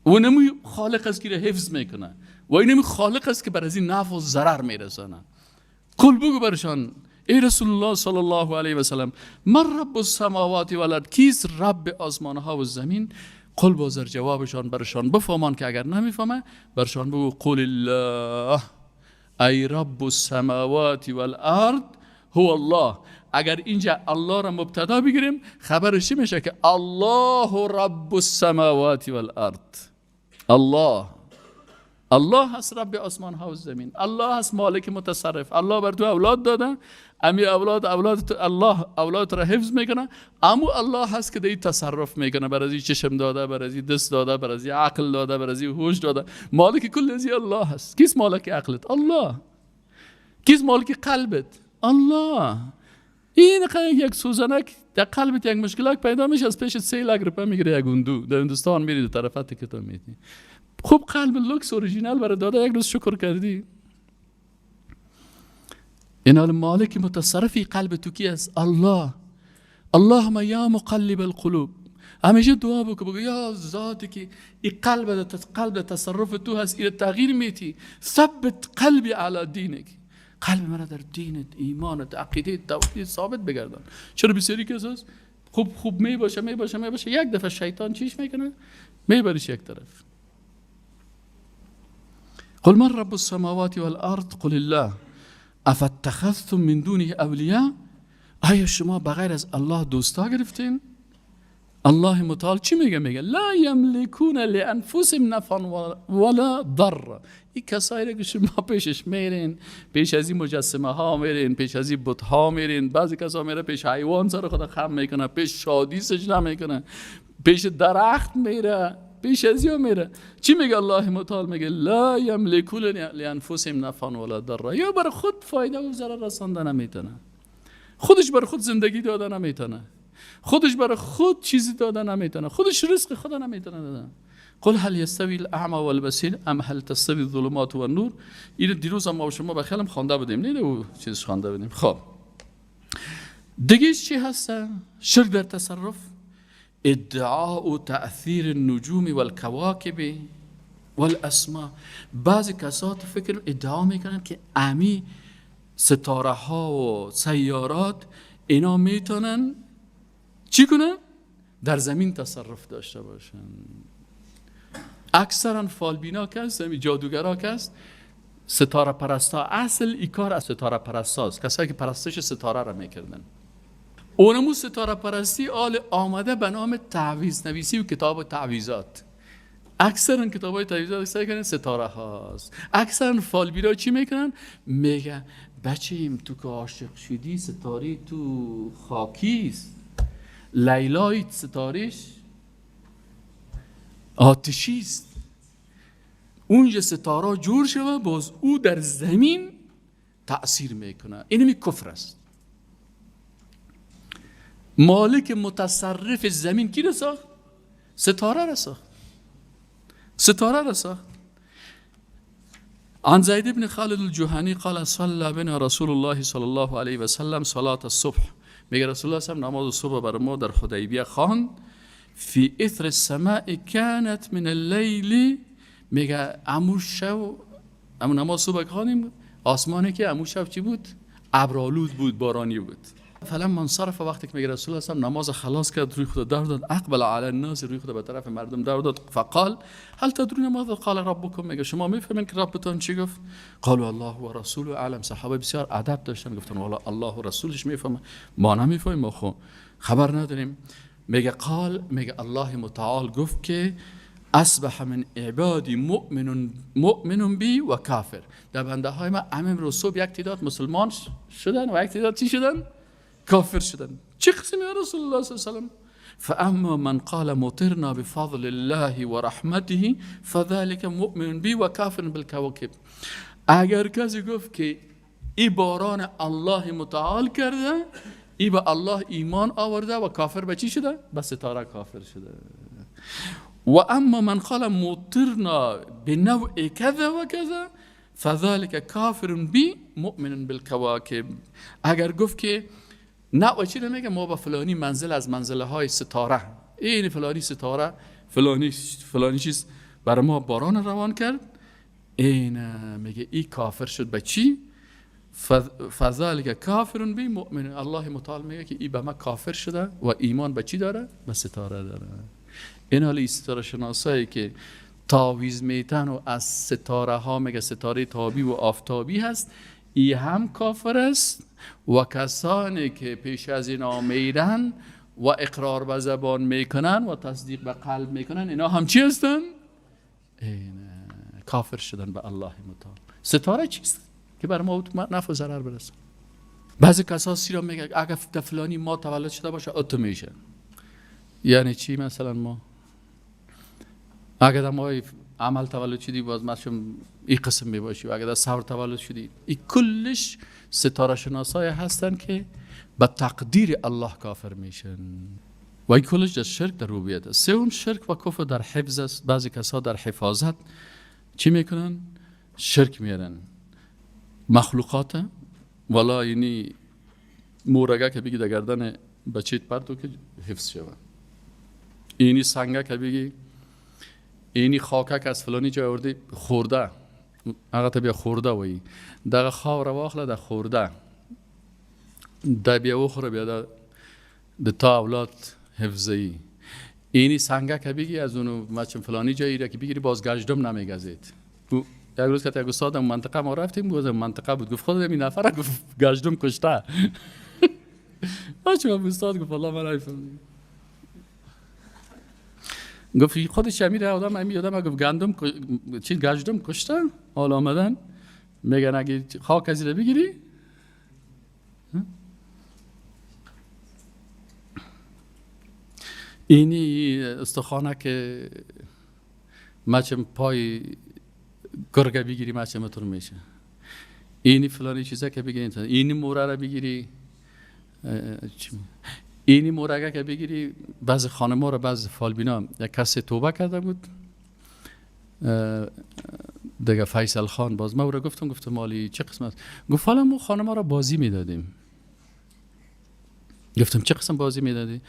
اونمو خالق است که حفظ میکنه و اینمی خالق است که بر از این نفع و ضرر میرسانه. قل بگو برشان ای رسول الله صلی الله علیه و سلم من رب السماوات والارض، کیست رب آسمان ها و زمین؟ قل باز جوابشان برشان بفهمان که اگر نمیفهمه برشان بگو قل الله ای رب السماوات والارض هو الله. اگر اینجا الله را مبتدا بگیریم خبرش میشه که الله رب السماوات والارض، الله الله هست رب آسمان ها و زمین، الله هست مالک متصرف، الله بر تو اولاد داده، امی اولاد اولاد الله اولاد را حفظ میکنه، امو الله هست که دی تصرف میکنه، بر از چشم داده، بر از دست داده، بر از عقل داده، بر از هوش داده. مالک کل ازی الله هست. کیست مالک عقلت؟ الله. کیست مالک قلبت؟ الله. این یک سوزنک در قلبت یک مشکلک پیدا میشه، از پیش 3 لک روپیه میگیره یک هندو در هندوستان میری در طرفت که تو میدی. خوب قلب لوکس اوریجینال برای داده، یک روز شکر کردی. این حال مالک متصرفی قلب تو کی است؟ الله. اللهم یا مقلب القلوب. همیشه دعا بکن، بگو یا ذاتی که این قلب تصرف تو هست، این تغییر میتی، ثبت قلبی علی دینک، قلب مرا در دینت، ایمانت، عقیده، توحید ثابت بگردان. چرا بسیاری کس هست خوب خوب می باشه می باشه می باشه، یک دفعه شیطان چیش میکنه؟ میبریش یک طرف. قل من رب السماوات والارض قل الله افاتخذتم من دونه اولیاء، آیا شما بغیر از الله دوستا گرفتین؟ الله متعال چی میگه؟ میگه لا یملکون لانفسهم نفعا ولا ضرا. این کسایی که شما پیشش میرین، پیش از این مجسمه ها میرین، پیش از این بت ها میرین، بعضی کسا میره پیش حیوان سر خود خم میکنه، پیش شادی سجده میکنه، پیش درخت میره، پیش از این میره. چی میگه الله متعال؟ میگه لا یملکون لانفسهم نفعا ولا ضرا. یا بر خود فایده و ضرر رسانده نمیتونه، خودش بر خود زندگی داده نمیتونه، خودش برای خود چیزی داده نمیتونه، خودش رزق خدا نمیتونه داده. قل هل یستوی الاعمى والبصیر ام هل تستوی الظلمات والنور. این دیروز هم ما شما بخیالم خوانده بودیم، نه او چیزش خوانده بودیم. خب دیگه چی هست؟ شرک در تصرف. ادعاء تأثیر النجوم والکواکب والاسماء. بعضی کسات فکر ادعا میکنن که امی ستاره ها و سیارات اینا میتونن چی کنن؟ در زمین تصرف داشته باشن. اکثرا فالبینا کس، امی جادوگرا کس، ستاره پرستا، اصل ای کار از ستاره پرستاست، کسایی که پرستش ستاره را میکردن. اونمو ستاره پرستی آل آمده به نام تعویذ نویسی و کتاب تعویذات. اکثرا کتاب های تعویذات سعی کنن ستاره هاست. اکثرا فالبینا چی میکنن؟ میگه بچه‌ایم تو که عاشق شدی ستاره تو خاکیست، لیلای ستارش آتشیست، اونجا ستاره جور شوه باز او در زمین تأثیر میکنه. اینمی کفر است. مالک متصرف زمین کی را ساخت؟ ستاره را ساخت. ستاره را ساخت. عن زید بن خالد الجهنی قال صلى بنا رسول الله صلی الله علیه و سلم صلاة الصبح. میگه رسول الله صلی نماز صبح بر ما در حدیبیه خواند. فی اثر السماء كانت من اللیل. میگه امو شب، امو نماز صبح خواندیم، آسمانی که امو شب چی بود؟ ابرآلود بود، بارانی بود. فلما انصرف، وقتی که میگه رسول الله صلی نماز خلاص کرد، روی خود در داد، اقبل علی الناس، روی خود به طرف مردم در داد، فقال هل تدرون ماذا قال ربکم. میگه شما میفهمین که ربتان چی گفت؟ قالوا الله و رسوله اعلم. صحابه بسیار ادب داشتن، گفتن والله الله و رسولش میفهمه، ما نمیفهمیم، ما خو خبر نداریم. میگه قال، میگه الله متعال گفت که اصبح من عبادی مؤمن بی و کافر. در بنده های ما امروز صبح یک تعداد مسلمان شدن و یک تعداد چی شدن؟ کافر شدن. چه قسمی یا رسول الله صلی الله علیه و سلم؟ فاما من قال مطرنا بفضل الله و رحمته فذلك مؤمن بی و کافر بالکواکب. اگر کسی گفت که ای باران الله متعال کرده، ای به الله ایمان آورده و کافر به چی شده؟ به ستاره کافر شده. و اما من قال مطرنا بنوع كذا وكذا فذلك کافر بی مؤمن بالکواکب. اگر گفت که نه و چی نمیگه، ما با فلانی منزل از منزله های ستاره، این فلانی ستاره فلانی فلانی چیز برای ما باران روان کرد، این میگه ای کافر شد به چی؟ فذلک کافر بی مؤمن. الله متعال میگه که ای به ما کافر شده و ایمان به چی داره؟ به ستاره داره. این حالی ستاره شناسایی که تعویذ میتن و از ستاره ها میگه ستاره تابی و آفتابی هست، ای هم کافر است و کسانی که پیش از اینا میرن و اقرار به زبان میکنن و تصدیق به قلب میکنن، اینا هم چی هستن؟ کافر شدن به الله متعال. ستاره چیست که بر ما نفع و ضرر برسه؟ بعضی کسا سیرا میگه اگر فلانی ما تولد شده باشه اتو میشه. یعنی چی؟ مثلا ما اگر در ماه عمل تولد شدی باز مثلا این قسم میباشی، و اگر در ثور تولد شدی، این کلش ستاره شناسای هستن که به تقدیر الله کافر میشن و این کلش در شرک در ربوبیت است. سوم شرک و کفر در حفظ است. بعضی کسا در حفاظت چی میکنن؟ شرک میارن مخلوقات، والا یعنی مورگه که بگی در گردن بچیت پرتو که حفظ شود، اینی سنگه که بگی، اینی خاکه که از فلانی جای آوردی خورده، هغه ته بیا خورده وایي، دغه خاوره واخله د خورده دا بیا وخوره، بیا د تا اولاد حفظوي. اینی سنگه که بگی از اونو مچم فلانی جایی را که بگیری باز گشدم نمیگزید. یک روز که یک استاد منطقه ما رفتیم، گفت منطقه بود، گفت خود این نفر گفت گشدم کشته. بچه‌ها استاد گفت والله من نمیفهمم. گفت خودش امیر آدم امیر آدم گفت گندم چی گشدم کشته، حالا آمدن میگن اگه خاک از رو بگیری. اینی استخوانه که مچم پای گرگه بگیری مچم تر میشه، اینی فلانی چیزا که بگیری، اینی موره را بگیری، اینی مورگه که بگیری. بعضی خانم‌ها را بعضی فالبینا، یک کسی توبه کرده بود دیگه، فیصل خان، باز ما او را گفتم، گفتم مالی چه قسمت؟ گفت حالا ما خانم‌ها را بازی میدادیم. گفتم چه قسم بازی میدادی؟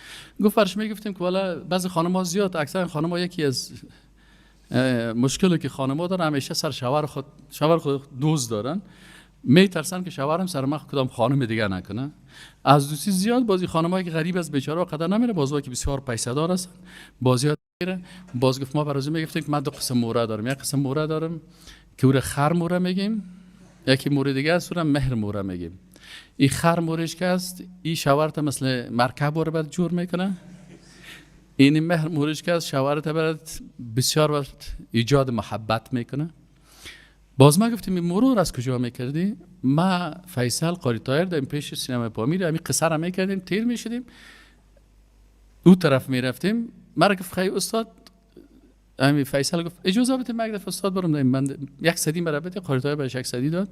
گفت برش میگفتیم که والا بعضی خانم‌ها زیاد، اکثر خانم‌ها یکی از مشکلی که خانم‌ها دارن همیشه سر شوهر خود دوست دارن، میترسن که شوهرم سر من کدام خانم دیگه نکنه. از دوستی زیاد بازی خانمایی که غریب از بیچاره قدر نمیره، بازی که بسیار پیسه دار هستن بازی میره. باز گفت ما برازو میگفتیم که من دو قسم موره دارم، یک قسم موره دارم که او خر موره میگیم، یکی موره دیگه است او مهر موره میگیم. این خر مورش که است این شوهرت مثل مرکب رو برات جور میکنه، این مهر مورش که است شوهرت برات بسیار برات ایجاد محبت میکنه. باز ما گفتیم این مرور از کجا میکردی؟ ما فیصل قاری طاهر داریم پیش سینما پامیر، همین قصه را میکردیم، تیر میشدیم او طرف میرفتیم. مرا گفت خیلی استاد، همین فیصل گفت اجازه بده من یک استاد برم داریم من یک صدی مرا بده. قاری طاهر برش یک صدی داد،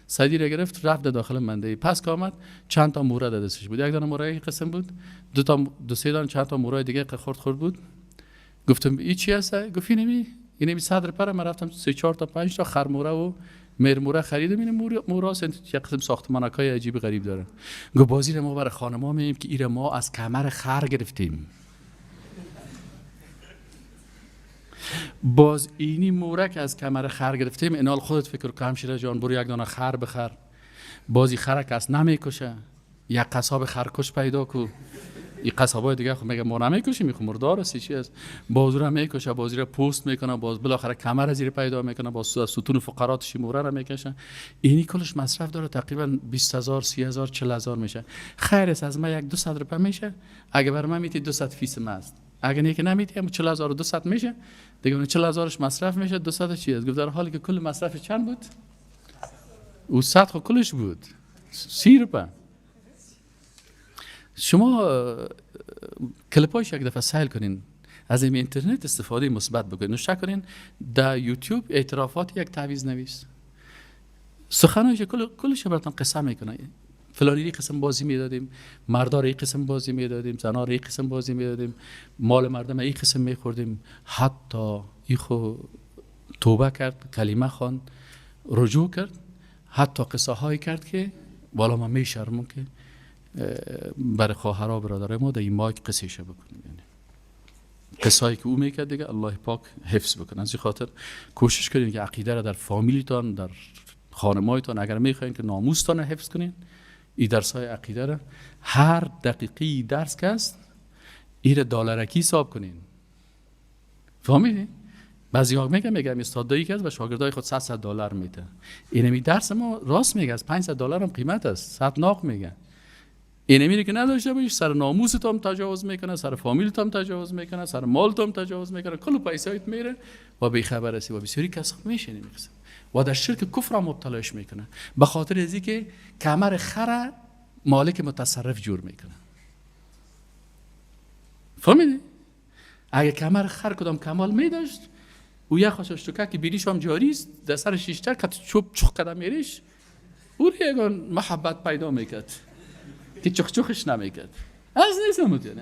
صدی را گرفت رفت داخل منده. پس که آمد چند تا موره دستش بود، یک دانه موره یک قسم بود، دو تا دو سه دانه چند تا موره دیگه خرد خرد بود. گفتم این چی هست؟ گفت اینمی صدر پر. من رفتم 3 4 تا 5 تا خرموره و مرموره خریدم. این مورا یک قسم ساختمانکای عجیب غریب داره. گفت بازی رو ما برای خانما میگیم که ایره ما از کمر خر گرفتیم. باز اینی موره که از کمر خر گرفتیم، اینال خودت فکر کن همشیره جان برو یک دانه خر بخر، بازی خر کس نمیکشه، یک قصاب خرکش پیدا کو. این قصابای دیگه خب میگه ما نمیکشیم، میخو مردار است چی است، باز رو میکشه، بازی رو پوست میکنه، باز بالاخره کمر زیر پیدا میکنه، باز ستون فقراتش موره رو میکشه. اینی کلش مصرف داره، تقریبا 20000 30000 40000 میشه. خیر است از ما یک 200 روپیه میشه، اگه بر من میتی 200 فیس ما است، اگه نه که نمیتی هم 40200 میشه دیگه، اون 40000ش مصرف میشه، 200 چی است؟ گفت در حالی که کل مصرف چند بود؟ او 100 خو کلش بود 30 روپیه. شما کلیپایش یک دفعه سیل کنین، از این اینترنت استفاده مثبت بکنین، نوشته کنین در یوتیوب اعترافات یک تعویض نویس، سخنایش کلش براتون قصه میکنه. فلانی قسم بازی میدادیم، مردار این قسم بازی میدادیم، زنار این قسم بازی میدادیم، مال مردم این قسم میخوردیم. حتی ای خو توبه کرد، کلمه خواند، رجوع کرد، حتی قصه هایی کرد که والا ما میشرمم که برای خواهرها برادرای ما در این مایک قصه شه بکنیم. یعنی قصه‌ای که او میکرد دیگه الله پاک حفظ بکنه. از این خاطر کوشش کنین که عقیده را در فامیلیتان، در خانمایتان، اگر میخواین که ناموستان حفظ کنین، این درس های عقیده را هر دقیقی درس که است این را دلارکی حساب کنین. فهمیدین؟ بعضی ها میگم استادایی که است به شاگردای خود 100 دلار میده. اینمی درس ما راست میگه، از 500 دلار هم قیمت است، 100 ناق میگه. اینمی که نداشته باشی سر ناموست هم تجاوز میکنه، سر فامیلت هم تجاوز میکنه، سر مالت هم تجاوز میکنه، کل پیسایت میره و بی خبر هستی و بسیاری کس میشه نمیرسه و در شرک کفر هم مبتلاش میکنه، به خاطر از اینکه کمر خر مالک متصرف جور میکنه. فهمیدی؟ اگه کمر خر کدام کمال میداشت، او یک خوشش تو که بینیش هم جاری است، در سر شیشتر که چوب چخ قدم میریش، او یگان محبت پیدا میکرد که چخ چخش نمیکرد. از نیست یعنی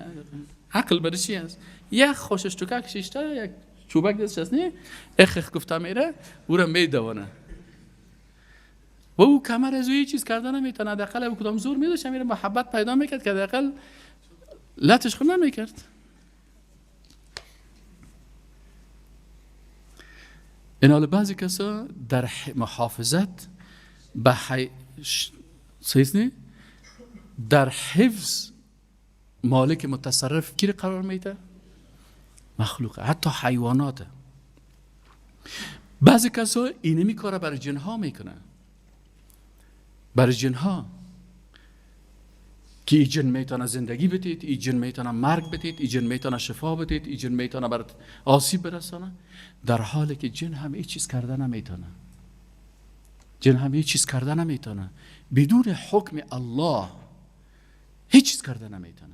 عقل برای چی است؟ یک خوشش تو که شیشتر یک چوبک دستش است، نه اخ گفته میره، او را میدوانه و او کمر از او چیز کرده نمیتونه. حداقل او کدام زور میداشت میره محبت پیدا میکرد که حداقل لتش خود نمیکرد. این حال بعضی کسا در محافظت به در حفظ مالک متصرف کی قرار میده؟ مخلوقه، حتی حیوانات. بعضی کسا اینمی کار برای جنها میکنه، برای جنها که ای جن میتونه زندگی بدید، ای جن میتونه مرگ بدید، ای جن میتونه شفا بدید، ای جن میتونه برات آسیب برسانه، در حالی که جن هم هیچ چیز کرده نمیتونه. جن هم هیچ چیز کرده نمیتونه، بدون حکم الله هیچ چیز کرده نمیتونه.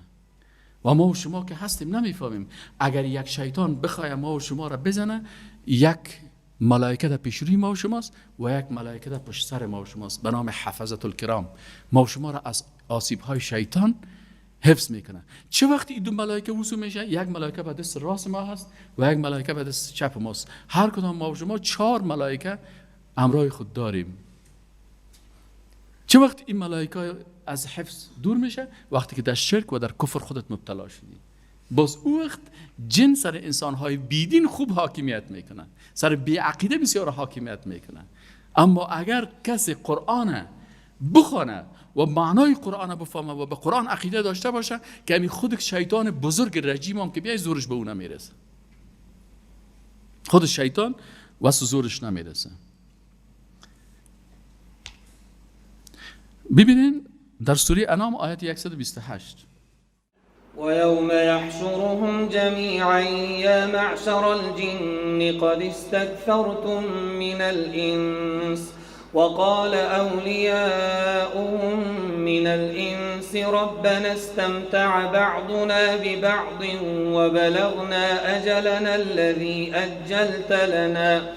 و ما و شما که هستیم نمیفهمیم. اگر یک شیطان بخواه ما و شما را بزنه، یک ملائکه در پیش روی ما و شماست و یک ملائکه در پشت سر ما و شماست به نام حفظت الکرام، ما و شما را از آسیب های شیطان حفظ میکنه. چه وقتی این دو ملائکه وصول میشه؟ یک ملائکه به دست راست ما هست و یک ملائکه به دست چپ ماست. هر کدام ما و شما 4 ملائکه همراه خود داریم. چه وقت این ملائکه از حفظ دور میشه؟ وقتی که در شرک و در کفر خودت مبتلا شدی. باز او وقت جن سر انسانهای بیدین خوب حاکمیت میکنن، سر بیعقیده بسیار حاکمیت میکنن. اما اگر کسی قرآن بخونه و معنای قرآن بفهمه و به قرآن عقیده داشته باشه، که همین خود شیطان بزرگ رجیم هم که بیای زورش به او نمیرسه، خود شیطان واسه زورش نمیرسه. ببینین در سوره انعام آیت 128: ويوم يحشرهم جميعا يا معشر الجن قد استكثرتم من الإنس وقال أولياؤهم من الإنس ربنا استمتع بعضنا ببعض وبلغنا أجلنا الذي أجلت لنا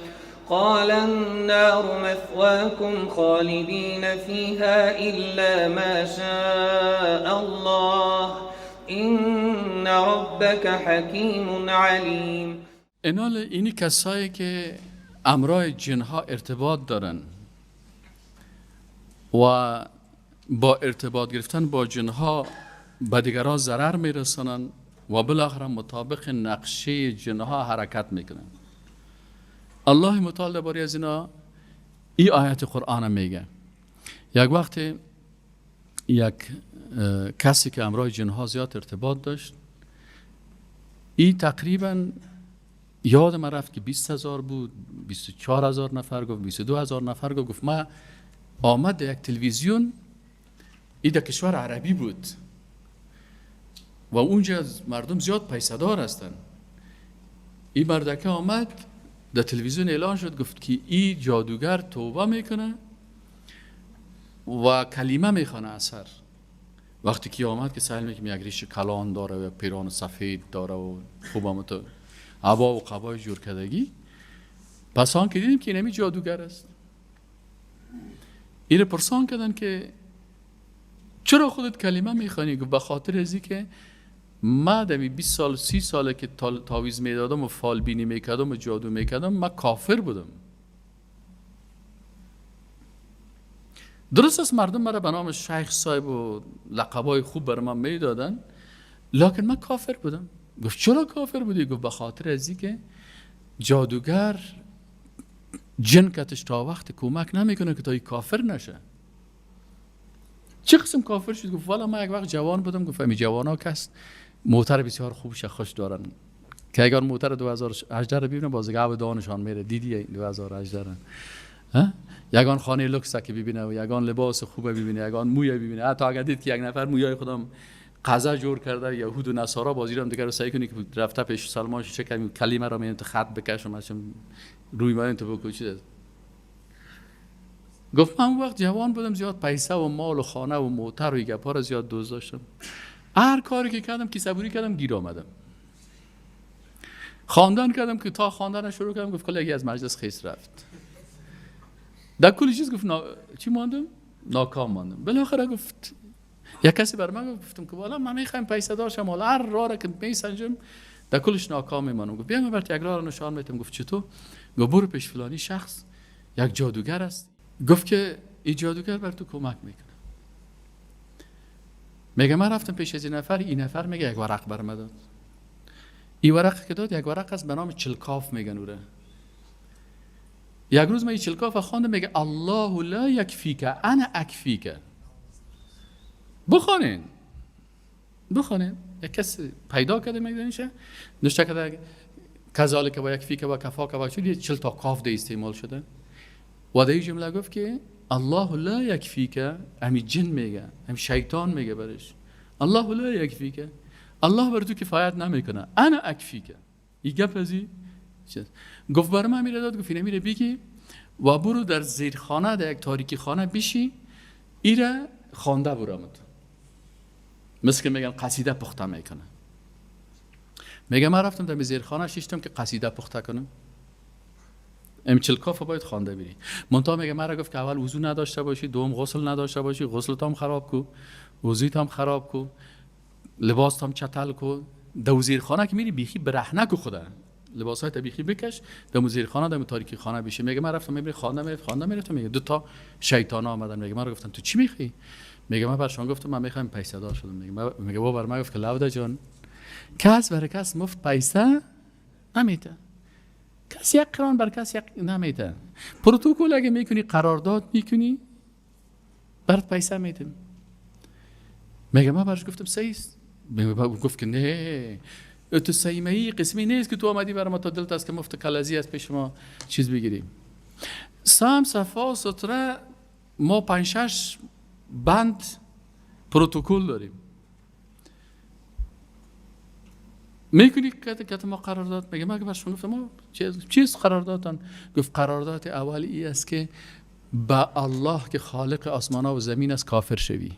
قال النار مثواكم خالدين فيها إلا ما شاء الله إن ربك حكيم عليم. اینال اینی کسایی که امرای جنها ارتباط دارن و با ارتباط گرفتن با جنها به دیگران ضرر میرسانن و بالاخره مطابق نقشه جنها حرکت میکنن. الله متعال درباره از اینا ای آیت قرآن میگه. یک وقت یک کسی که امرای جنها زیاد ارتباط داشت، ای تقریبا یاد من رفت که 20,000 بود، 24,000 نفر گفت، 22,000 نفر گفت. گفت ما آمد یک تلویزیون، ای در کشور عربی بود و اونجا مردم زیاد پیسه دار هستن. ای مردکه آمد در تلویزیون اعلان شد، گفت که ای جادوگر توبه میکنه و کلمه میخوانه اثر. وقتی که آمد که سهل میکنه یک ریش کلان داره و پیران سفید داره و خوب هم تو عبا و قبای جور کردگی، پس آن که دیدیم که اینمی جادوگر است. این پرسان کردن که چرا خودت کلمه میخوانی؟ گفت به خاطر ازی که ما دمی 20 سال 30 ساله که تعویذ میدادم و فال بینی میکردم و جادو میکردم، من کافر بودم. درست است مردم مرا به نام شیخ صاحب و لقبای خوب بر من میدادن، لکن من کافر بودم. گفت چرا کافر بودی؟ گفت به خاطر ازی که جادوگر جن کتش تا وقت کمک نمیکنه که تا ای کافر نشه. چه قسم کافر شد؟ گفت والا من یک وقت جوان بودم. گفت امی جوانا کس موتر بسیار خوبش خوش دارن که اگر موتر 2018 رو ببینه باز گاو دانشان میره. دیدی 2018 یگان خانه لوکس که ببینه و یگان لباس خوبه ببینه، یگان موی ببینه. حتی اگر دید که یک نفر مویای خودم قضا جور کرده، یهود و نصارا بازی رو هم دیگه رو سعی کنی که رفته پیش سلمان چه کلمه رو می تو خط بکشم مثلا روی من تو بکو چیز. گفت من وقت جوان بودم، زیاد پیسه و مال و خانه و موتر و گپا رو زیاد دوست داشتم. هر کاری که کردم که صبوری کردم گیر آمدم. خواندن کردم که تا خواندن شروع کردم گفت کلی از مجلس خیس رفت. در کلی چیز گفت چی ماندم؟ ناکام ماندم. بالاخره گفت یک کسی بر من گفتم که والا من میخوایم پیسه دار شم، حالا هر راه را که میسنجم در کلش ناکام میمانم. گفت بیا من برات یک راه را نشان میدم. گفت چطور؟ گفت برو پیش فلانی شخص، یک جادوگر است. گفت که این جادوگر بر تو کمک میکنه. میگه من رفتم پیش از این نفر، این نفر میگه یک ورق بر من داد. این ورق که داد یک ورق است به نام چلکاف میگن اوره. یک روز من این چلکاف خواندم، میگه الله لا یکفیک انا اکفیک. بخوانین بخوانین. یک کسی پیدا کرده میگه نوشته کرده کذالک و یکفیک و کفاک و چون یه 40 تا کاف ده استعمال شده و در این جمله گفت که الله لا یکفیک، همی جن میگه، همی شیطان میگه برش الله لا یکفیک، الله بر تو کفایت نمیکنه، انا اکفیک. این گپ از این گفت برای من میره داد. گفت اینه میره بگی و برو در زیر خانه در یک تاریکی خانه بشی، ایره خوانده برامد، مثل که میگن قصیده پخته میکنه. میگه من رفتم در زیر خانه شیشتم که قصیده پخته کنم، ام چلکاف باید خوانده بری. منتها میگه مرا گفت که اول وضو نداشته باشی، دوم غسل نداشته باشی، غسلت هم خراب کو، وضویت هم خراب کو، لباست هم چتل کو. در زیر خانه که میری بیخی برهنه کو، خدا لباسای طبیعی بکش در زیر خانه در تاریکی خانه بشی. میگه من رفتم میبینی خانه میرفتم، میگه دو تا شیطان آمدن، میگه من گفتم تو چی میخوای؟ میگه من برشان گفتم من میخوایم پیسه دار شدم. میگه بابا بر من گفت که لوده جان، کس بر کس مفت پیسه نمیده، کس یک قران بر کس یک نمیده. پروتکل اگه میکنی، قرارداد میکنی، برات پیسه میدم. میگه من برش گفتم صحیح است. گفت که نه، تو سیمه‌ای قسمی نیست که تو آمدی برای ما تا دلت است که مفت کلزی از پیش ما چیز بگیریم. سام صفا ستره ما 5-6 بند پروتکل داریم. میکنی که ما قرارداد؟ میگه من برش گفتم ما چیز قراردادتان؟ گفت قرارداد اول ای است که با الله که خالق آسمان ها و زمین است کافر شوی.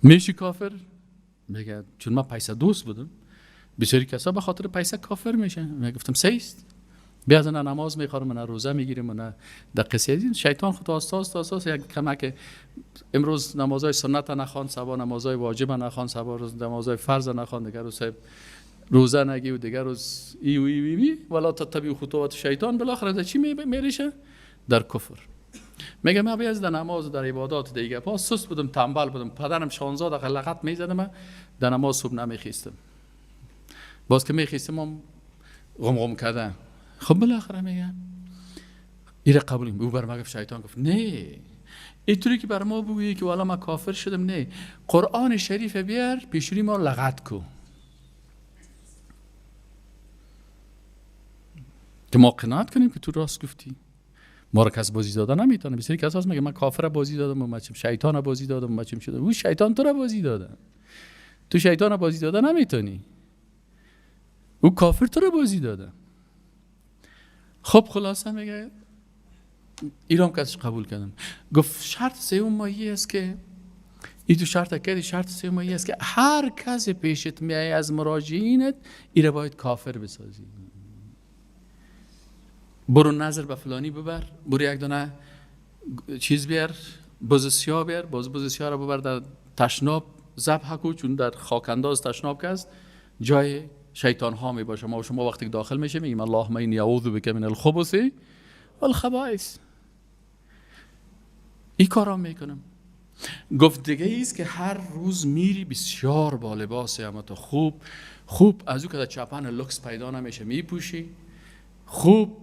میشی کافر؟ میگه چون من پیسه دوست بودم، بسیاری کسا به خاطر پیسه کافر میشن. میگه گفتم سیست، بیا از نه نماز میخوارم نه روزه میگیریم نه در قصه ازین. شیطان خود آساس آساس یک کمک امروز نمازهای سنت نخوان، صبا نمازهای واجب نخوان، صبا روز نمازهای فرض نخوان، دیگر روز روزه نگی و دیگر روز ای و ای و ای ولا تتبع خطوات شیطان، بالاخره در چی میریشه؟ در کفر. میگه من بیاز در نماز و در عبادات دیگه پاس سست بودم، تنبل بودم، پدرم 16 دقیقه لغت میزدم، در نماز صبح نمیخیستم، باز که میخیستم هم غم غم کردم. خب بالاخره میگه ایره قبولیم. او بر ما گفت شیطان گفت نه، اینطوری که بر ما بگویی که والا ما کافر شدم، نه، قرآن شریف بیار پیشوری ما لغت کو که ما قناعت کنیم که تو راست گفتی. ما را کس بازی داده نمیتونه. بسیاری کس هست میگه من کافر بازی دادم و من چم شیطان بازی دادم و من چم شدم. او شیطان تو را بازی داده، تو شیطان بازی داده نمیتونی، او کافر تو را بازی داده. خب خلاصه میگه ایران کسش قبول کردم. گفت شرط سوم مایی است که ای تو شرط کردی، شرط سوم مایی است که هر کس پیشت میای از مراجعینت ای را باید کافر بسازی. برو نظر به فلانی ببر، برو یک دانه چیز بیار، بز سیاه بیار، باز بز سیاه را ببر در تشناب ذبح کو، چون در خاک انداز تشناب که است جای شیطان ها می باشه. ما و شما وقتی داخل میشه میگیم اللهم انی اعوذ بک من الخبث والخبائث. این کارا میکنم. گفت دیگه ایست که هر روز میری بسیار با لباس اما تو خوب خوب از او که در چپن لوکس پیدا نمیشه میپوشی، خوب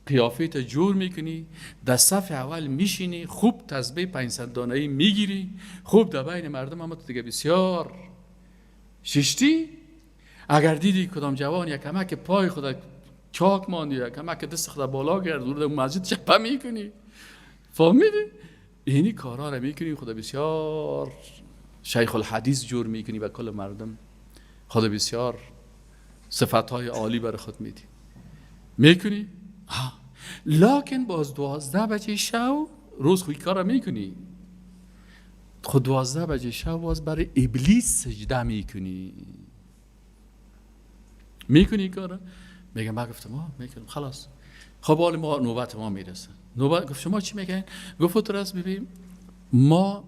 قیافیت جور میکنی، در صف اول میشینی، خوب تسبیح 500 دانه‌ای میگیری، خوب در بین مردم اما تو دیگه بسیار ششتی. اگر دیدی کدام جوان یک کمک پای خود چاک ماندی، یک کمک دست خود بالا کرد، در مسجد چپه میکنی، فهمیدی؟ اینی کارا رو میکنی، خود بسیار شیخ الحدیث جور میکنی و کل مردم خود بسیار صفتهای عالی برای خود میدی میکنی. لکن باز 12 بجه شو روز خوی کار میکنی، خود 12 بجه شو باز برای ابلیس سجده میکنی، میکنی کارا؟ میگم من گفتم آه میکنم خلاص. خب حال ما نوبت ما میرسه. نوبت گفت شما چی میگین؟ گفت تو راست ببین ما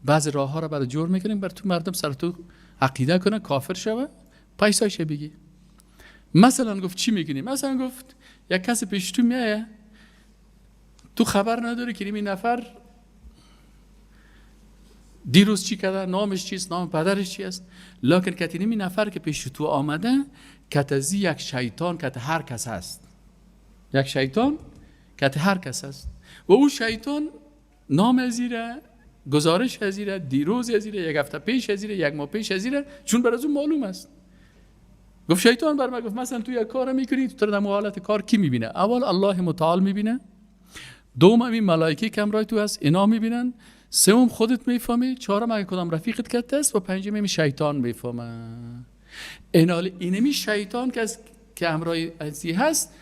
بعضی راه ها رو برای جور میکنیم بر تو مردم سر تو عقیده کنه کافر شوه پیسایش بگی. مثلا گفت چی میکنی؟ مثلا گفت یک کسی پیش تو میایه، تو خبر نداری که این نفر دیروز چی کرده، نامش چیست، نام پدرش چی است، لکن کتی این نفر که پیش تو آمده کتزی یک شیطان کت هر کس هست، یک شیطان کت هر کس هست و او شیطان نام ازیره، گزارش ازیره، دیروز ازیره، یک هفته پیش ازیره، یک ماه پیش ازیره، چون بر از اون معلوم است. گفت شیطان بر من گفت مثلا تو یک کار میکنی، تو در حالت کار کی میبینه؟ اول الله متعال میبینه، دوم همین ملائکه که همراه تو هست اینا میبینن، سوم خودت میفهمی، چهارم اگه کدام رفیقت کت است و پنجم همین شیطان میفهمه. اینمی شیطان که از که همراه ازی هست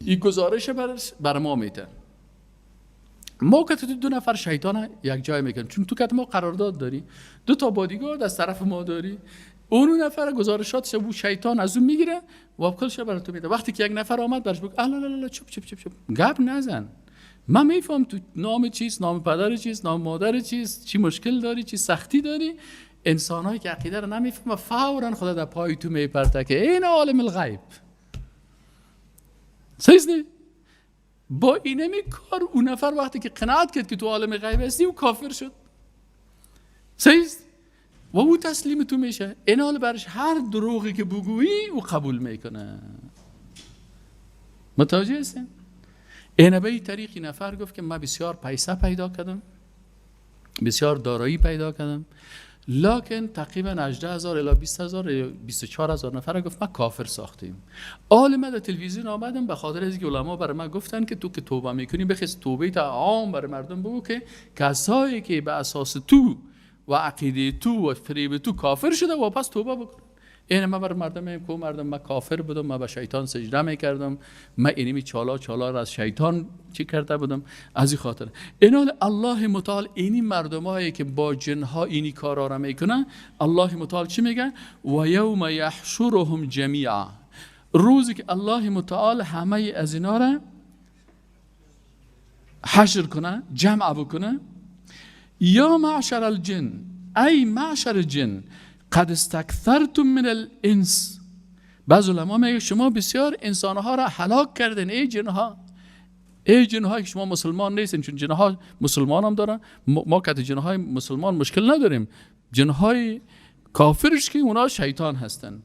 این گزارش بر ما میده. ما که تو دو نفر شیطان یک جای میکنیم، چون تو که ما قرارداد داری، دو تا بادیگارد از طرف ما داری، اون نفر گزارشاتش او شیطان از اون میگیره و کلش برای تو میده. وقتی که یک نفر آمد برش بگو لا لا لا چپ چپ چپ چپ گپ نزن، من میفهم تو نام چیست، نام پدر چیست، نام مادر چیست، چی مشکل داری، چی سختی داری، انسان‌هایی که عقیده رو نمیفهمه فوراً خدا در پای تو میپرته که این عالم الغیب. صحیح نه؟ با اینمی کار اون نفر وقتی که قناعت کرد که تو عالم غیب هستی، او کافر شد. صحیح؟ و او تسلیم تو میشه. این حال برش هر دروغی که بگویی او قبول میکنه. متوجه هستین؟ اینه به این طریقی نفر گفت که من بسیار پیسه پیدا کردم، بسیار دارایی پیدا کردم، لکن تقریبا 18,000 الی 20,000 یا 24,000 نفر گفت ما کافر ساختیم. آل من در تلویزیون آمدم به خاطر از اینکه علما برای من گفتن که تو که توبه میکنی بخص توبه تا عام برای مردم بگو که کسایی که به اساس تو و عقیده تو و فریب تو کافر شده و پس توبه بکن. این من برای مردم میگم که مردم من کافر بودم، من به شیطان سجده میکردم، من اینمی چالا چالا را از شیطان چی کرده بودم. از این خاطر اینال الله متعال اینی مردمایی که با جنها اینی کارا را میکنن، الله متعال چی میگه؟ و یوم یحشرهم جمیعا، روزی که الله متعال همه از اینا را حشر کنه، جمع بکنه. یا معشر الجن، ای معشر الجن، قد استکثرتم من الانس. بعض علما میگه شما بسیار انسانها را هلاک کردین، ای جنها، ای جنها که شما مسلمان نیستین، چون جنها مسلمان هم دارن. ما که جنهای مسلمان مشکل نداریم، جنهای کافرش که اونا شیطان هستن.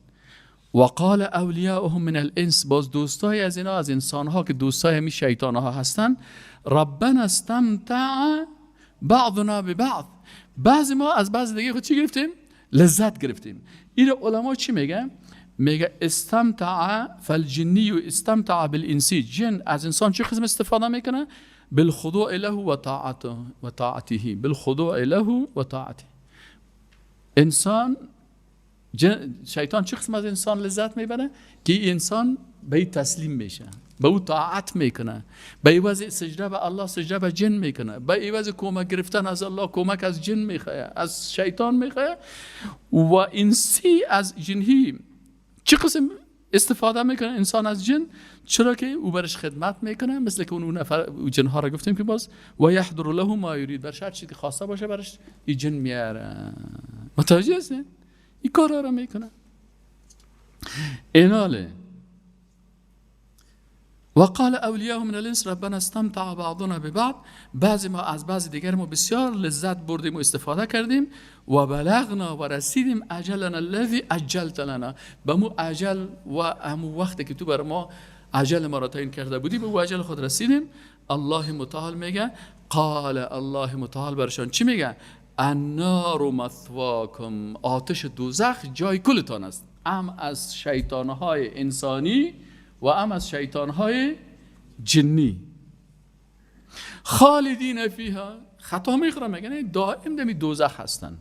وقال اولیاءهم من الانس، باز دوستای از اینا، از انسانها که دوستای همی شیطانها هستن، ربنا استمتع بعضنا ببعض، بعض ما از بعض دیگه خود چی گرفتیم؟ لذت گرفتیم. این علما چی میگه؟ میگه استمتع فالجنی استمتع بالانسی، جن از انسان چه قسم استفاده میکنه؟ بالخضوع له و طاعته و طاعته، بالخضوع له و طاعته. انسان شیطان چه قسم از انسان لذت میبره؟ که انسان به تسلیم میشه، به او طاعت میکنه، به عوض سجده به الله سجده به جن میکنه، به عوض کمک گرفتن از الله کمک از جن میخواه، از شیطان میخواه. و انسی از جنهی چه قسم استفاده میکنه انسان از جن؟ چرا که او برش خدمت میکنه، مثل که اون نفر جنها را گفتیم که باز و یحضر له ما یرید، برش هر چیزی که خواسته باشه برش این جن میاره. متوجه هستین؟ این کارا را میکنه. ایناله وقال اولیاء من الانس ربنا استمتع بعضنا ببعض، بعضی ما از بعضی دیگر ما بسیار لذت بردیم و استفاده کردیم، و بلغنا و رسیدیم اجلنا الذی اجلت لنا، به مو اجل و همو وقتی که تو بر ما اجل ما را تعیین کرده بودی به او اجل خود رسیدیم. الله متعال میگه، قال الله متعال برشان چی میگه؟ النار مثواکم، آتش دوزخ جای کلتان است، ام از شیطانهای انسانی و ام از شیطانهای جنی. خالدین فیها، خطا میخورن، میگن دائم دمی دوزخ هستن.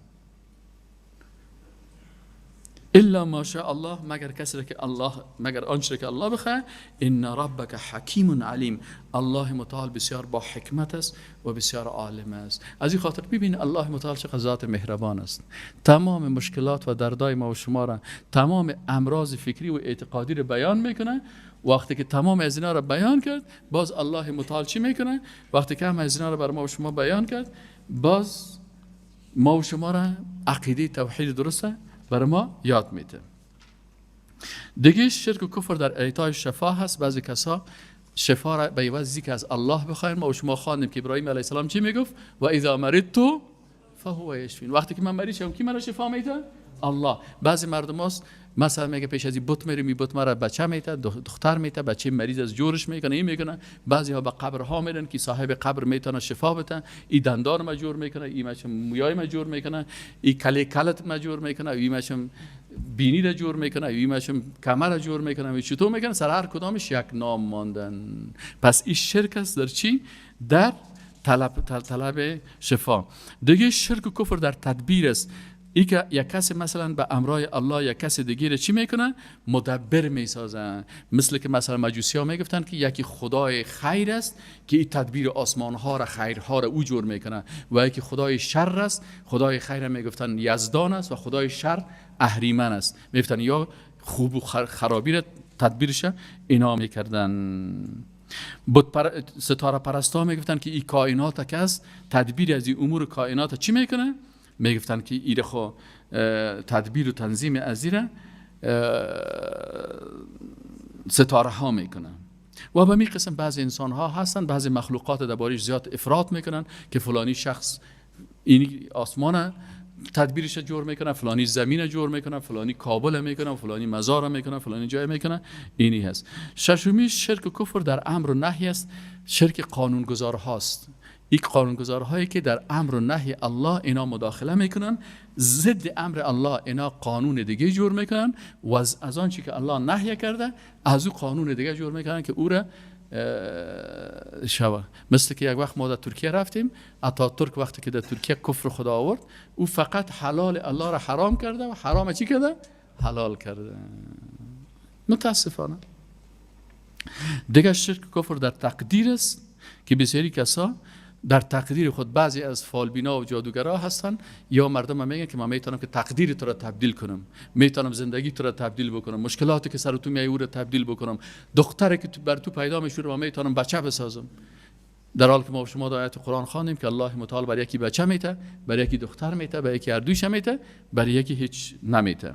الا ما شاء الله، مگر کسی که الله، مگر آنچه که الله بخواه. ان ربک حکیم علیم، الله متعال بسیار با حکمت است و بسیار عالم است. از این خاطر ببین الله متعال چقدر ذات مهربان است. تمام مشکلات و دردای ما و شما را، تمام امراض فکری و اعتقادی را بیان میکنه. وقتی که تمام از اینا را بیان کرد، باز الله متعال چی میکنه؟ وقتی که هم از اینا را بر ما و شما بیان کرد، باز ما و شما را عقیده توحید درسته برای ما یاد میده. دیگه شرک و کفر در اعطای شفا هست. بعضی کسا شفا را به عوض که از الله بخواین، ما و شما خواندیم که ابراهیم علیه السلام چی میگفت؟ و اذا مرضت فهو یشفین. وقتی که من مریض شدم کی مرا شفا میده؟ الله. بعضی مردم هست مثلا میگه پیش از این بت میریم، این بت مرا بچه میده، دختر میده، بچه مریض از جورش میکنه، این میکنه. بعضی ها به قبرها میرن که صاحب قبر میتونه شفا بده، این دندان ما جور میکنه، این مچم مویای ما جور میکنه، این کله کلت ما جور میکنه، این مچم بینی را جور میکنه، این مچم کمر را جور میکنه، این چطور میکنه، سر هر کدامش یک نام ماندن. پس این شرک است در چی؟ در طلب شفا. دیگه شرک و کفر در تدبیر است. ای که یک کسی مثلا به امرای الله یک کسی دیگه را چی میکنه؟ مدبر میسازن. مثل که مثلا مجوسی ها میگفتن که یکی خدای خیر است که این تدبیر آسمان ها را، خیرها را او جور میکنه، و یکی خدای شر است، خدای خیر میگفتن یزدان است و خدای شر اهریمن است. میگفتن یا خوب و خرابی را تدبیرش اینا میکردن. ستاره پرستا میگفتن که این کائنات که است تدبیر از این امور کائنات چی میکنه؟ میگفتن که ایره خو تدبیر و تنظیم از ایره ستاره ها میکنن. و به می قسم بعضی انسان ها هستن، بعضی مخلوقات دربارش زیاد افراط میکنن که فلانی شخص این آسمان تدبیرش جور میکنه، فلانی زمین جور میکنه، فلانی کابل میکنه، فلانی مزار میکنه، فلانی جای میکنه. اینی هست. ششمی شرک و کفر در امر و نهی است، شرک قانونگذار هاست. این قانونگذارهایی که در امر و نهی الله اینا مداخله میکنن، ضد امر الله اینا قانون دیگه جور میکنن و از آنچه که الله نهی کرده از او قانون دیگه جور میکنن که او را شوه. مثل که یک وقت ما در ترکیه رفتیم، اتاتورک وقتی که در ترکیه کفر خدا آورد، او فقط حلال الله را حرام کرده و حرام چی کرده؟ حلال کرده. متاسفانه دیگه شرک کفر در تقدیر است که بسیاری کسا در تقدیر خود، بعضی از فالبینا و جادوگرا هستن یا مردم هم میگن که من میتونم که تقدیر تو را تبدیل کنم، میتونم زندگی تو را تبدیل بکنم، مشکلاتی که سر تو میای او را تبدیل بکنم، دختری که بر تو پیدا میشه رو من میتونم بچه بسازم. در حال که ما شما در آیت قرآن خواندیم که الله متعال بر یکی بچه میته، بر یکی دختر میته، بر یکی هر دویش میته، بر یکی هیچ نمیته.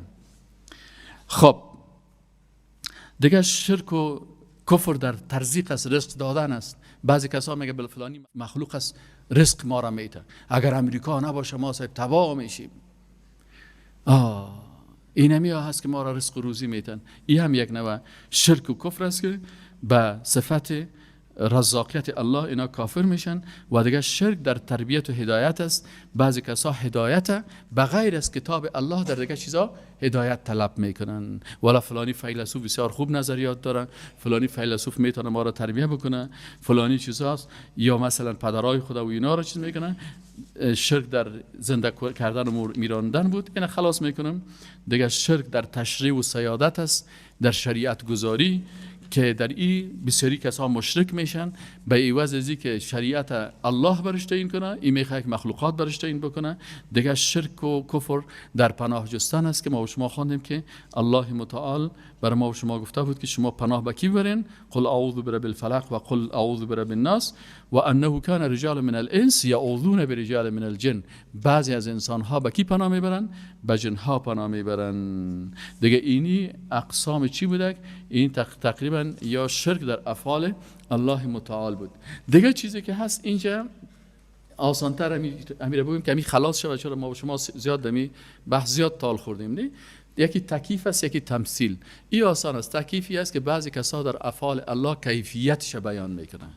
خب دیگه شرک و کفر در ترزیق است، رزق دادن است. بعضی کسا میگه بل فلانی مخلوق است، رزق ما را میته، اگر امریکا نباشه ما صاحب تباه میشیم. اینمی هست که ما را رزق و روزی میتن. این هم یک نوع شرک و کفر است که به صفت رزاقیت الله اینا کافر میشن. و دیگه شرک در تربیت و هدایت است. بعضی کسا هدایت بغیر از کتاب الله در دیگه چیزا هدایت طلب میکنن. والا فلانی فیلسوف بسیار خوب نظریات دارن، فلانی فیلسوف میتونه ما را تربیه بکنه، فلانی چیزاست، یا مثلا پدرای خدا و اینا را چیز میکنن. شرک در زنده کردن و میراندن بود، اینا خلاص میکنم. دیگه شرک در تشریع و سیادت است، در شریعت گذاری که در این بسیاری کسا مشرک میشن به عوض از که شریعت الله برش تعیین کنه، این میخواد که مخلوقات برش تعیین بکنه. دیگه شرک و کفر در پناه جستن است که ما و شما خواندیم که الله متعال بر ما و شما گفته بود که شما پناه به کی برین؟ قل اعوذ برب الفلق و قل اعوذ برب الناس و انه کان رجال من الانس یعوذون برجال من الجن. بعضی از انسان ها به کی پناه میبرن؟ به جن ها پناه میبرن. دیگه اینی اقسام چی بوده؟ این تقریبا یا شرک در افعال الله متعال بود. دیگه چیزی که هست اینجا آسان‌تر امیر بگیم که امی خلاص شود، چرا ما با شما زیاد دمی بحث زیاد تال خوردیم. نه، یکی تکییف است، یکی تمثیل. این آسان است. تکییفی است که بعضی کسا در افعال الله کیفیتش بیان میکنن.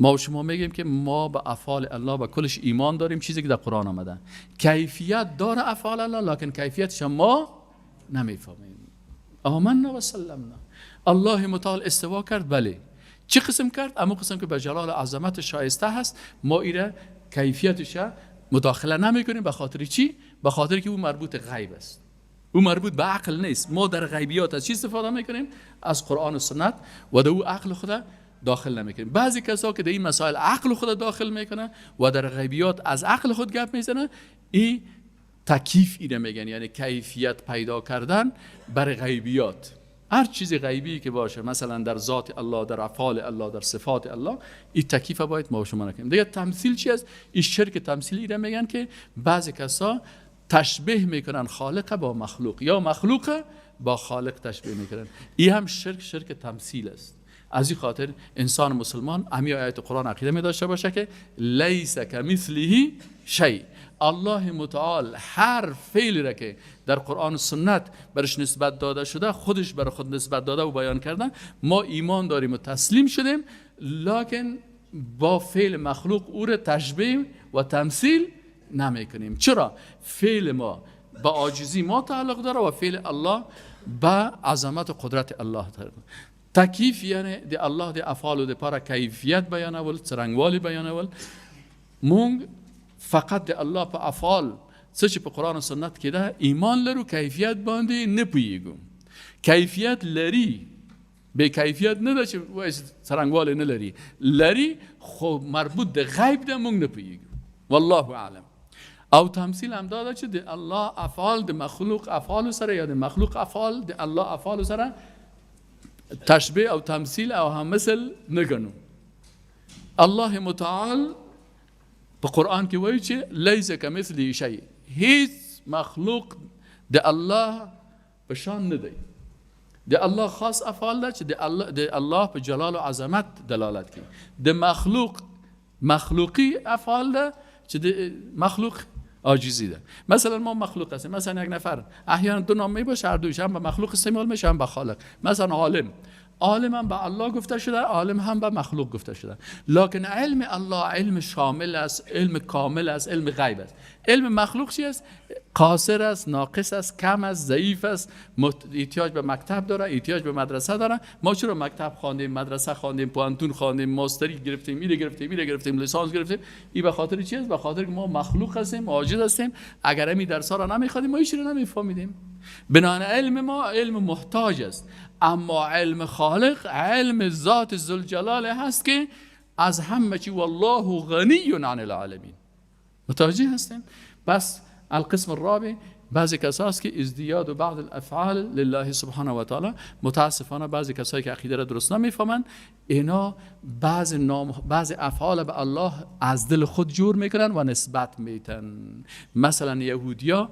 ما و شما میگیم که ما به افعال الله به کلش ایمان داریم، چیزی که در قرآن آمده کیفیت داره افعال الله، لکن کیفیتش ما نمیفهمیم. آمنا و سلمنا. الله متعال استوا کرد، بله. چه قسم کرد؟ اما قسم که به جلال عظمت شایسته هست، ما ایره کیفیتش مداخله نمیکنیم. به خاطر چی؟ به خاطر که او مربوط غیب است، او مربوط به عقل نیست. ما در غیبیات از چی استفاده میکنیم؟ از قرآن و سنت، و در او عقل خود داخل نمیکنیم. بعضی کسا که در این مسائل عقل خود داخل میکنه و در غیبیات از عقل خود گپ میزنه، این تکییف اینه میگن، یعنی کیفیت پیدا کردن بر غیبیات. هر چیز غیبی که باشه، مثلا در ذات الله، در افعال الله، در صفات الله، این تکییف باید ما شما نکنیم. دیگه تمثیل چی است؟ این شرک تمثیلی اینه میگن که بعضی کسا تشبیه میکنن خالق با مخلوق یا مخلوق با خالق تشبیه میکنن. این هم شرک تمثیل است. از این خاطر انسان مسلمان امی آیت قرآن عقیده می داشته باشه که لیس کمثله شیء. الله متعال هر فعلی را که در قرآن و سنت برش نسبت داده شده، خودش بر خود نسبت داده و بیان کرده، ما ایمان داریم و تسلیم شدیم، لکن با فعل مخلوق او را تشبیه و تمثیل نمی کنیم. چرا؟ فعل ما با عاجزی ما تعلق داره و فعل الله با عظمت و قدرت الله تعلق داره. تکییف یعنی د الله د افعال د پاره کیفیت بیانول، څرنګوالی بیانول. مونږ فقط د الله په افعال څه چې په قرآن و سنت کې ده ایمان لرو، کیفیت باندې نه پوهیږو. کیفیت لري، بې کیفیت نه ده چې وایي څرنګوالی نه لري، لري خو مربوط د غیب ده، مونږ نه پوهیږو، والله اعلم. او تمثیل هم دا ده چې د الله افعال د مخلوق افعال سره یا د مخلوق افعال د الله افعال سره تشبیه او تمثیل او هم مثل نه ګڼو. الله متعال په قرآن کې وایي چې لیس کمثله شیء، هیڅ مخلوق د الله په شان نه دی. د الله خاص افعال ده چې د الله په جلال و عظمت دلالت کوي. د مخلوق مخلوقی افعال ده چې د مخلوق عاجزی ده. مثلا ما مخلوق هستیم، مثلا یک نفر احیانا دو نام میباشه، هر دویش هم به مخلوق استعمال میشه هم به خالق. مثلا عالم، عالم هم به الله گفته شده، عالم هم به مخلوق گفته شده. لکن علم الله علم شامل است، علم کامل است، علم غیب است. علم مخلوق چی است؟ قاصر است، ناقص است، کم است، ضعیف است، احتیاج به مکتب داره، احتیاج به مدرسه داره. ما چرا مکتب خواندیم، مدرسه خواندیم، پوهنتون خواندیم، ماستری گرفتیم، میره گرفتیم، میره گرفتیم، لیسانس گرفتیم؟ این به خاطر چی است؟ به خاطر که ما مخلوق هستیم، عاجز هستیم. اگر همین درس‌ها را نمی‌خواندیم ما هیچ را نمی‌فهمیدیم. بنابراین علم ما علم محتاج است، اما علم خالق علم ذات ذوالجلال هست که از همه چی والله غنی عن العالمین. متوجه هستیم؟ پس القسم الرابع بعضی کسا هست که ازدیاد بعض الافعال لله سبحانه و تعالی. متاسفانه بعضی کسایی که عقیده را درست نمیفهمند، اینا بعض افعال به الله از دل خود جور میکنن و نسبت میتن. مثلا یهودیا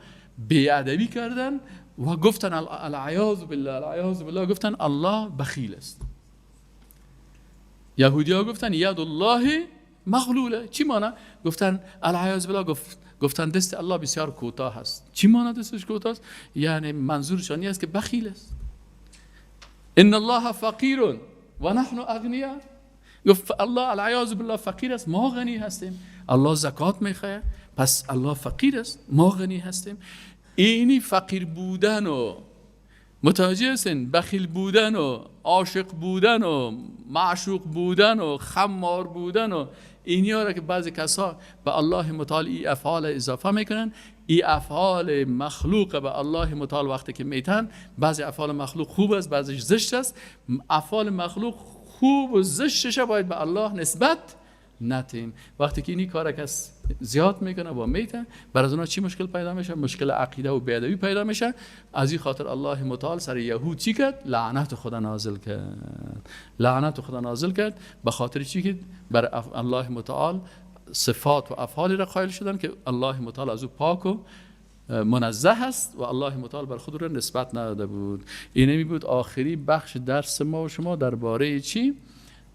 بی‌ادبی کردن و گفتن العیاذ بالله، العیاذ بالله، گفتن الله بخیل است. یهودیا گفتن ید الله مغلوله. چی معنی؟ گفتن العیاذ بالله، گفتن دست الله بسیار کوتاه است. چی معنی دستش کوتاه است؟ یعنی منظورشان این است که بخیل است. ان الله فقیر و نحن اغنیا. گفت الله العیاذ بالله فقیر است، ما غنی هستیم. الله زکات میخواه، پس الله فقیر است، ما غنی هستیم. اینی فقیر بودن و متوجه هستین، بخیل بودن و عاشق بودن و معشوق بودن و خمار بودن و اینیا را که بعضی کسا به الله متعال ای افعال اضافه میکنن، ای افعال مخلوق به الله متعال وقتی که میتن، بعضی افعال مخلوق خوب است، بعضیش زشت است. افعال مخلوق خوب و زشتش باید به الله نسبت نتیم. وقتی که اینی کار کس زیاد میکنه و میته، بر از اونا چی مشکل پیدا میشه؟ مشکل عقیده و بی‌ادبی پیدا میشه. از این خاطر الله متعال سر یهود چی کرد؟ لعنت خدا نازل کرد. لعنت خدا نازل کرد به خاطر چی که بر الله متعال صفات و افعالی را قائل شدن که الله متعال از او پاک و منزه است و الله متعال بر خود را نسبت نداده بود. اینمی بود آخری بخش درس ما و شما درباره چی؟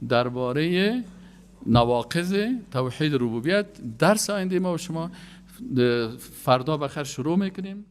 درباره نواقض توحید ربوبیت. درس آینده ما و شما فردا بخیر شروع میکنیم.